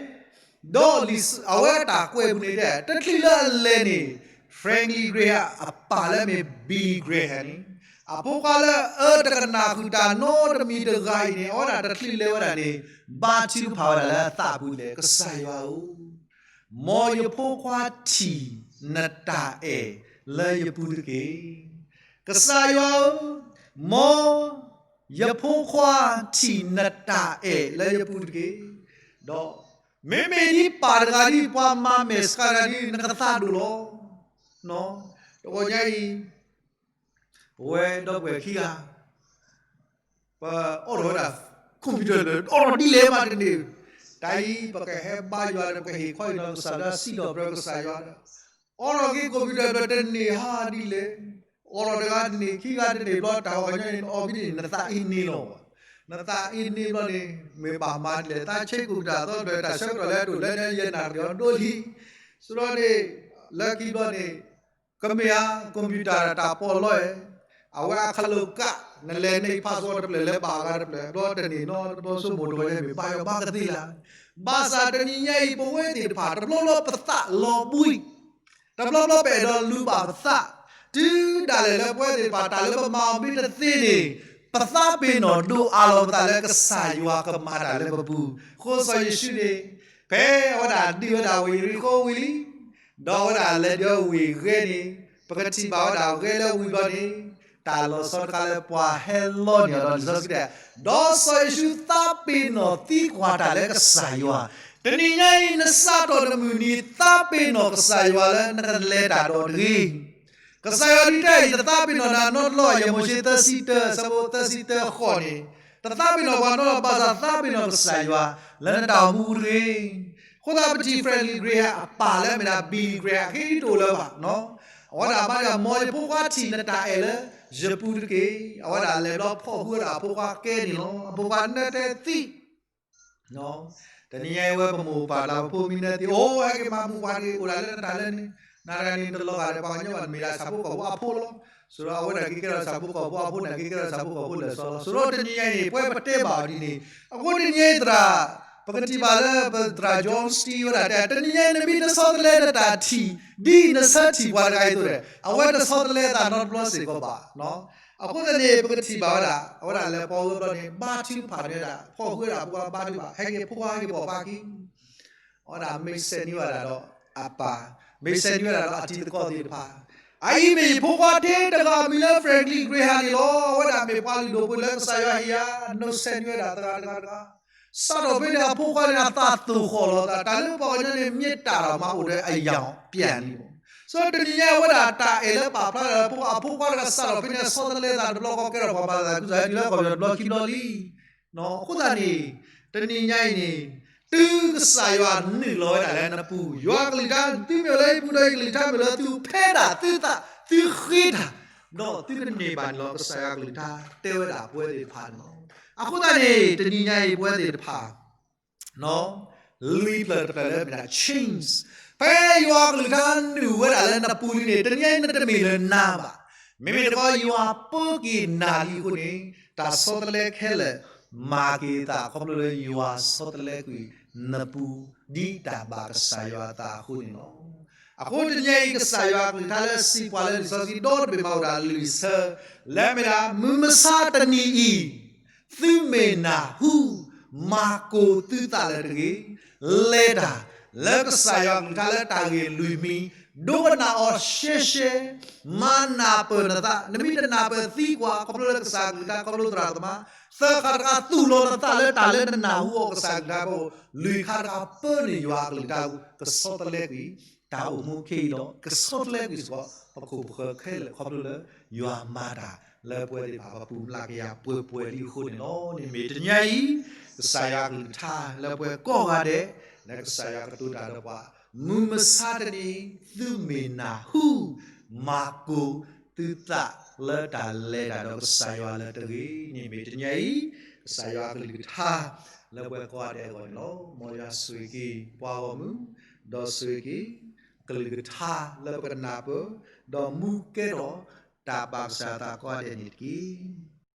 ဒီးလံာ်စီဆှံ အဝဲအတၢ်ကွဲးပူၤန့ၣ်တဲ တချုးလၢအလဲၤန့ၣ် Franklin Graham အပၢ်လၢအမ့ၢ် Billy Graham န့ၣ် အဖိခွါလၢအတကနၣ်ဃုာ်တၢ်နီတမံၤတဂၤအံၤန့ၣ် အဝဲဒၣ်တချုးလဲၤဝဲဒၣ်န့ၣ် ဘါထုကဖၣ်ဝဲဒၣ်လၢအသးပူၤလဲၣ်, ကစၢ်ယွၤဧၢ, မ်ယဖိခွါထံၣ်နတၢ်အဲၣ်လၢယပူၤတက့ၢ်. ကစၢ်ယွၤဧၢ, မ်ယဖိခွါထံၣ်နတၢ်အဲၣ်လၢယပူၤတက့ၢ်. ဒီးမ့မ့ၢ်ဒ်ပၢ်တဂၤဒ်ပှၤမၤမဲာ်ဆှးတဂၤဒ် နကသးဒိၣ်လီၤ. တဂီၤညါအံၤ အဝဲဒီပုၢ်ဝဲၢ်ခံဂၤ ပအိးထီၣ်ဝဲဒၣ် computer လၢ အိးထီၣ်ဒ်လဲၣ်မးတန့ၢ်, တၢ်အံၤ ပကဟဲဘါယွၤဒီး ပကဟ့ၣ်ခီဟ့ၣ်နီၤကစၢ်ဒီး စံးထီၣ်ပတြၢၤကစၢ်ယွၤဒီး အိးထီၣ်က့ၤ computer ဘျီတန့ၢ်ဟါဒ်လဲၣ်, အိးထီၣ်တဂၤတန့ၢ် ခံဂၤတန့ၢ်ဘျီ တၢ်ဂီၤညါန့ၣ် နအီဘံန့ၣ် နသးအ့န့လီၤဘၣ်. နသးအ့န့ဘျီန့ၣ် မ့ၢ်ဘၣ်မၤဒ်လဲၣ်, သးဆ့ computer အသီတဖျၢၣ် တၢ်ဆၢကတီၢ်လၢအတိၢ်လၢညါ ယဲၢ်နၣ်ရံၣ်အီၤဒိလံ. စရီန့ၣ် လၢခံဘျီန့ၣ် ကမ့ၢ်ဧါ computer တၢ်ပီးလီၤအဲၣ်, အဝဲအခလိကၣ် နလဲၤန့ၢ် password တဖျၢၣ် လဲၤဘၣ်အဂၤတဖျၢၣ် ဘျီတန့ၢ်နီတဘျီ ဆိကမိၣ်တဂီၤညါ မ့ၢ်ဘါယွၤဘါကသ့လၢၤ. ဘၣ်ဆၣ်တနံၤညါအံၤ ပဝဲသ့ၣ်တဖၣ် တဘျီဘျီပသးလီၤဘှံး, တဘျီဘျီပအဲၣ်ဒိးလူၤဘၣ်ပသး, တုၤဒၣ်လဲာ်လၢပဝဲသ့ၣ်တဖၣ် တၢ်လၢပမၤအီၤမ့ၢ်တသ့န့ၣ် ပသးပ့ၤနီၣ်ဒိၣ်အါလီၤပသးလၢကစၢ်ယွၤကမၤတၢ်လၢပပူၤ. အဃိစီၤယ့ၣ်ၡူးန့ၣ် ဖဲအဝဲဒၣ်ဒံးဝဲဒၣ်ဝ့ၢ်ယရံၣ်ဃိဝံၤလံ ဒီးအဝဲဒၣ်လဲၤဒၢဝ့ၢ်ဂဲၤန့ၣ် ပကထံၣ်ဘၣ်ဝဲဒၣ်ဂဲၤလၢဝံၤဘျီန့ၣ် တၢ်လီၤဆီတခါလၢပှၤဟဲလီန့ၢ်အီၤဒီးလံာ်စီဆှံတဲ ဒီးစီၤယ့ၣ်ၡူးသးပ့ၤနီၣ်သံကွၢ်တၢ်လၢကစၢ်ယွၤ, တနံၤညါအံၤ နစးထီၣ်နမုၢ်နံၤ သးပ့ၤနီၣ်ကစၢ်ယွၤလၢနကလဲၤတၢ်ဒီးတဂ့ၤ. ကစၢ်ယွၤဒ်တဲအံၤ တသးပ့ၤနီၣ်နၤနီတဘျီ ယဲၢ်မိၤၡ့သၢဆံတၢ အဆၢဖိသၢဆံတၢဃိးန့ၣ် တသးပ့ၤနီၣ်ပှၤနီတဘျီ ဘၣ်ဆၣ်သးပ့ၤနီၣ်ကစၢ်ယွၤ လၢနတၢ်အိၣ်မူပူၤတဂ့ၤ. အဃိသတးပထံၣ် Franklin Graham အပၢ်လၢအမ့ၢ်ဒၣ် Billy Graham အဂ့ၢ်တအိၣ်လၢၤဘၣ်, အဝဲဒၣ်ဘါယွၤ မ်ယဖိခွါထံၣ်နတၢ်အဲၣ်လၢယပူၤတက့ၢ်. အဝဲဒၣ်လဲၤဘျီဖီၣ်ဃုာ်ဝဲဒၣ်အဖိခွါကဲန့ၣ်လီၤ. အဖိခွါနၢတဲသံ တနံၤညါအံၤဝဲပမိၢ်ပၢ်တၢ်ပဖိမံနၢသံ အိၣ်ဟဲက့ၤမၤဘူၣ်ပှၤတဂ့ၤ အိၣ်ဒၣ်လၢနတၢ်လၢန့ၣ် နၤတဂၤန့ၣ် တလီၤဂာ်ဒီးပှၤကညီဘၣ် နမ့ၢ်ဒၣ်ဆၣ်ဖိကီၢ်ဖိအဖိလီၤ. စရီအဝဲဒၣ်က့ၤကဲထီၣ်ဆၣ်ဖိကီၢ်ဖိအဖိ နက့ၤကဲထီၣ်ဆၣ်ဖိကီၢ်ဖိလၢာ်စီလီၤ. စရီတနံၤညါအံၤန့ၣ် ပဝဲပတဲဘၣ်အီၤဒ်န့ၣ် အဃိတနံၤညါအံၤသရၣ် ပကထံၣ်ဘၣ်လၢပသရၣ် John Stott ဝဲဒၣ်တဲ တနံၤညါအံၤ နမ့ၢ်တဆီတလဲနတၢ်ထံၣ် ဒ်နဆၢထံၣ်ပှၤတဂၤအံၤအသိးဒီး အဝဲတဆီတလဲအသးနီတဘျီစ့ၢ်ကီးဘၣ်. အဃိသတးန့ၣ် ပကထံၣ်ဘၣ်ဝဲဒၣ် အဝဲဒၣ်လဲၤပိာ်ဝဲဘျီန့ၣ် ဘါထုကဖၣ်န့ၢ်ဝဲဒၣ် ဖီၣ်ဃုာ်ဝဲဒၣ်အဖိခွါဘါထုကဖၣ် ဟဲက့ၤဖိခွါ ဟဲက့ၤပိာ်ခွါခံ အဝဲဒၣ်မ့ၢ်စဲးန့ၢ်ဝဲဒၣ်ဒီးအပၢ်, မ့ၢ်စဲးန့ၢ်ဝဲဒၣ်ဒီးအတံၤသကိးသ့ၣ်တဖၣ်, အအံၤမ့ၢ်ယဖိခွါထဲတဂၤအမံၤလၢ Franklin Graham န့ၣ်လီၤ. အဝဲဒၣ်မ့ၢ်ပှၤလုၢ်ဒိၣ်ပှ့ၤလၢကစၢ်ယွၤဟ့ၣ်ယၤ နီၢ်စဲးန့ၢ်ဝဲဒၣ်တဂၤတဂၤတဂၤ စးထီၣ်ဖဲန့ၣ်အဖိခွါန့ၣ် အသးသိၣ်ဃီၣ်လီၤသး တၢ်လၢပှၤကညီန့ၣ် မ့ၢ်တၢ်ဒီးမၤအိၣ်ဒီးအယၢ်ပျၢ်န့ၣ်လီၤ. ဆိတနံၤညါအံၤ အဝဲဒၣ်တၢ်အဲၣ်လၢပာ်ဖျါလၢအဖိခွါ အဖိခွါတဂၤစးထီၣ်ဖဲန့ၣ် ဆီတလဲသးတဘျီဃီ ကဲထီၣ်ပှၤမၤသးခုကစီၣ် ဟဲတုၤလၢကီၢ်ပယီၤတဘျီခံဘျီလံ. အဃိသတးန့ၣ် တနံၤညါအံၤန့ၣ် တုၤကစၢ်ယွၤနုာ်လီၤဝဲဒၣ်လၢနပူၤ ယွၤကလုၢ်ကထါ သုမ့ၢ်အိၣ်လၢယပူၤဒီးယကလုၢ်ကထါမ့ၢ်လၢသုဖဲဒၣ်သုသး သုဃ့တၢ် ဒီးသုတန့ၢ်ဘၣ်န့ၣ်လီၤ. ကစၢ်ယွၤကလုၢ်ကထါတဲဝဲဒၣ်ပဝဲသ့ၣ်တဖၣ်န့ၣ်လီၤ. အဃိသတးန့ၣ် တနံၤညါအံၤပဝဲသ့ၣ်တဖၣ် လွံၢ်ဖျၢၣ်တဖျၢၣ်လၢမ့ၢ်ဒၣ် change ဖဲယွၤကလုၢ်ကထါနုာ်ဝဲဒၣ်လၢနပူၤလံန့ၣ် တနံၤညါအံၤနတမ့ၢ်လၢနၤဘၣ်. မ့မ့ၢ်တခီယွၤပၢက့ၤနၤလံအဃိန့ၣ် တၢ်ဆီတလဲခဲလၢာ် မၤက့ၤသး ခီဖျိလၢယွၤဆီတလဲကွံာ်နပူၤ ဒ်တၢ်ဘၣ်ကစၢ်ယွၤအသးအဃိန့ၣ်လီၤ. အဃိတနံၤညါအံၤ ကစၢ်ယွၤကလုၢ်ကထါလၢစံးပှၤလၢလံာ်စီဆှံဒီတဘ့ၣ်မးအိၣ်ဒၣ်လွံၢ်ဆၢ လၢမ့ၢ်ဒၣ် မုၢ်မဆါတနံၤအံၤ သုမ့ၢ်နၢ်ဟူ မၤကိၢ်သုသးလၢၤတဂ့ၤ. လဲၤတၢ်လၢကစၢ်ယွၤကလုၢ်ကထါလၢတၢ်ဂ့ၢ်လွံၢ်မံၤ ဒိကနၣ်အီၤရှဲရှဲ, မၤနၢ်ပၢၢ်နသး, နမ့ၢ်တနၢ်ပၢၢ်သံကွၢ် ခီဖျိလၢကစၢ်ကလုၢ်ကထါ ခီဖျိသရၣ်သမါ, သၢခါတခါသူၣ်လီၤနသးလၢတၢ်လၢနနၢ်ဟူအီၤကစၢ်ကလုၢ်ကထါအပူၤ, လွံၢ်ခါတခါပၢန့ၢ်ယွၤအကလုၢ်ကထါ ကဆီတလဲကွံာ် တၢ်အိၣ်မူခဲအံၤဒီး ကဆီတလဲကွံာ်စ့ၢ်ကီး ပခိၣ်ပဃၢၤခဲလၢာ် ခီဖျိလၢယွၤမၤတၢ်လၢပဝဲသ့ၣ်တဖၣ် ပပူၤမျးကယၤပှဲၤပှဲၤလံအဃိန့ၣ်လီၤ. န့ၣ်မ့ၢ်တနံၤညါအံၤ ကစၢ်ယွၤကလုၢ်ကထါလၢပဝဲကိးဂၤဒဲး လၢကစၢ်ယွၤကတိၤတၢ်ဒီးပှၤ မုၢ်မဆါတနံၤ သုမ့ၢ်နၢ်ဟူ မၤကိၢ်သုသးလၢတၢ်လဲၤတၢ်ဒီးကစၢ်ယွၤလၢၤတဂ့ၤ. န့ၣ်မ့ၢ်တနံၤညါအံၤ ကစၢ်ယွၤကလုၢ်ကထါလၢပဝဲကိးဂၤဒဲးအဂီၢ်န့ၣ်လီၤ. မ်ယွၤဆိၣ်ဂ့ၤက့ၤပှၤဂီၢ်မုၢ်, ဒီးဆိၣ်ဂ့ၤက့ၤကလုၢ်ကထါလၢပကနၢ်ပၢၢ်, ဒီးမူကဲထီၣ်တၢ်ဘၣ်ကစၢ်အသးကိးဂၤဒဲးန့ၣ်တက့ၢ်.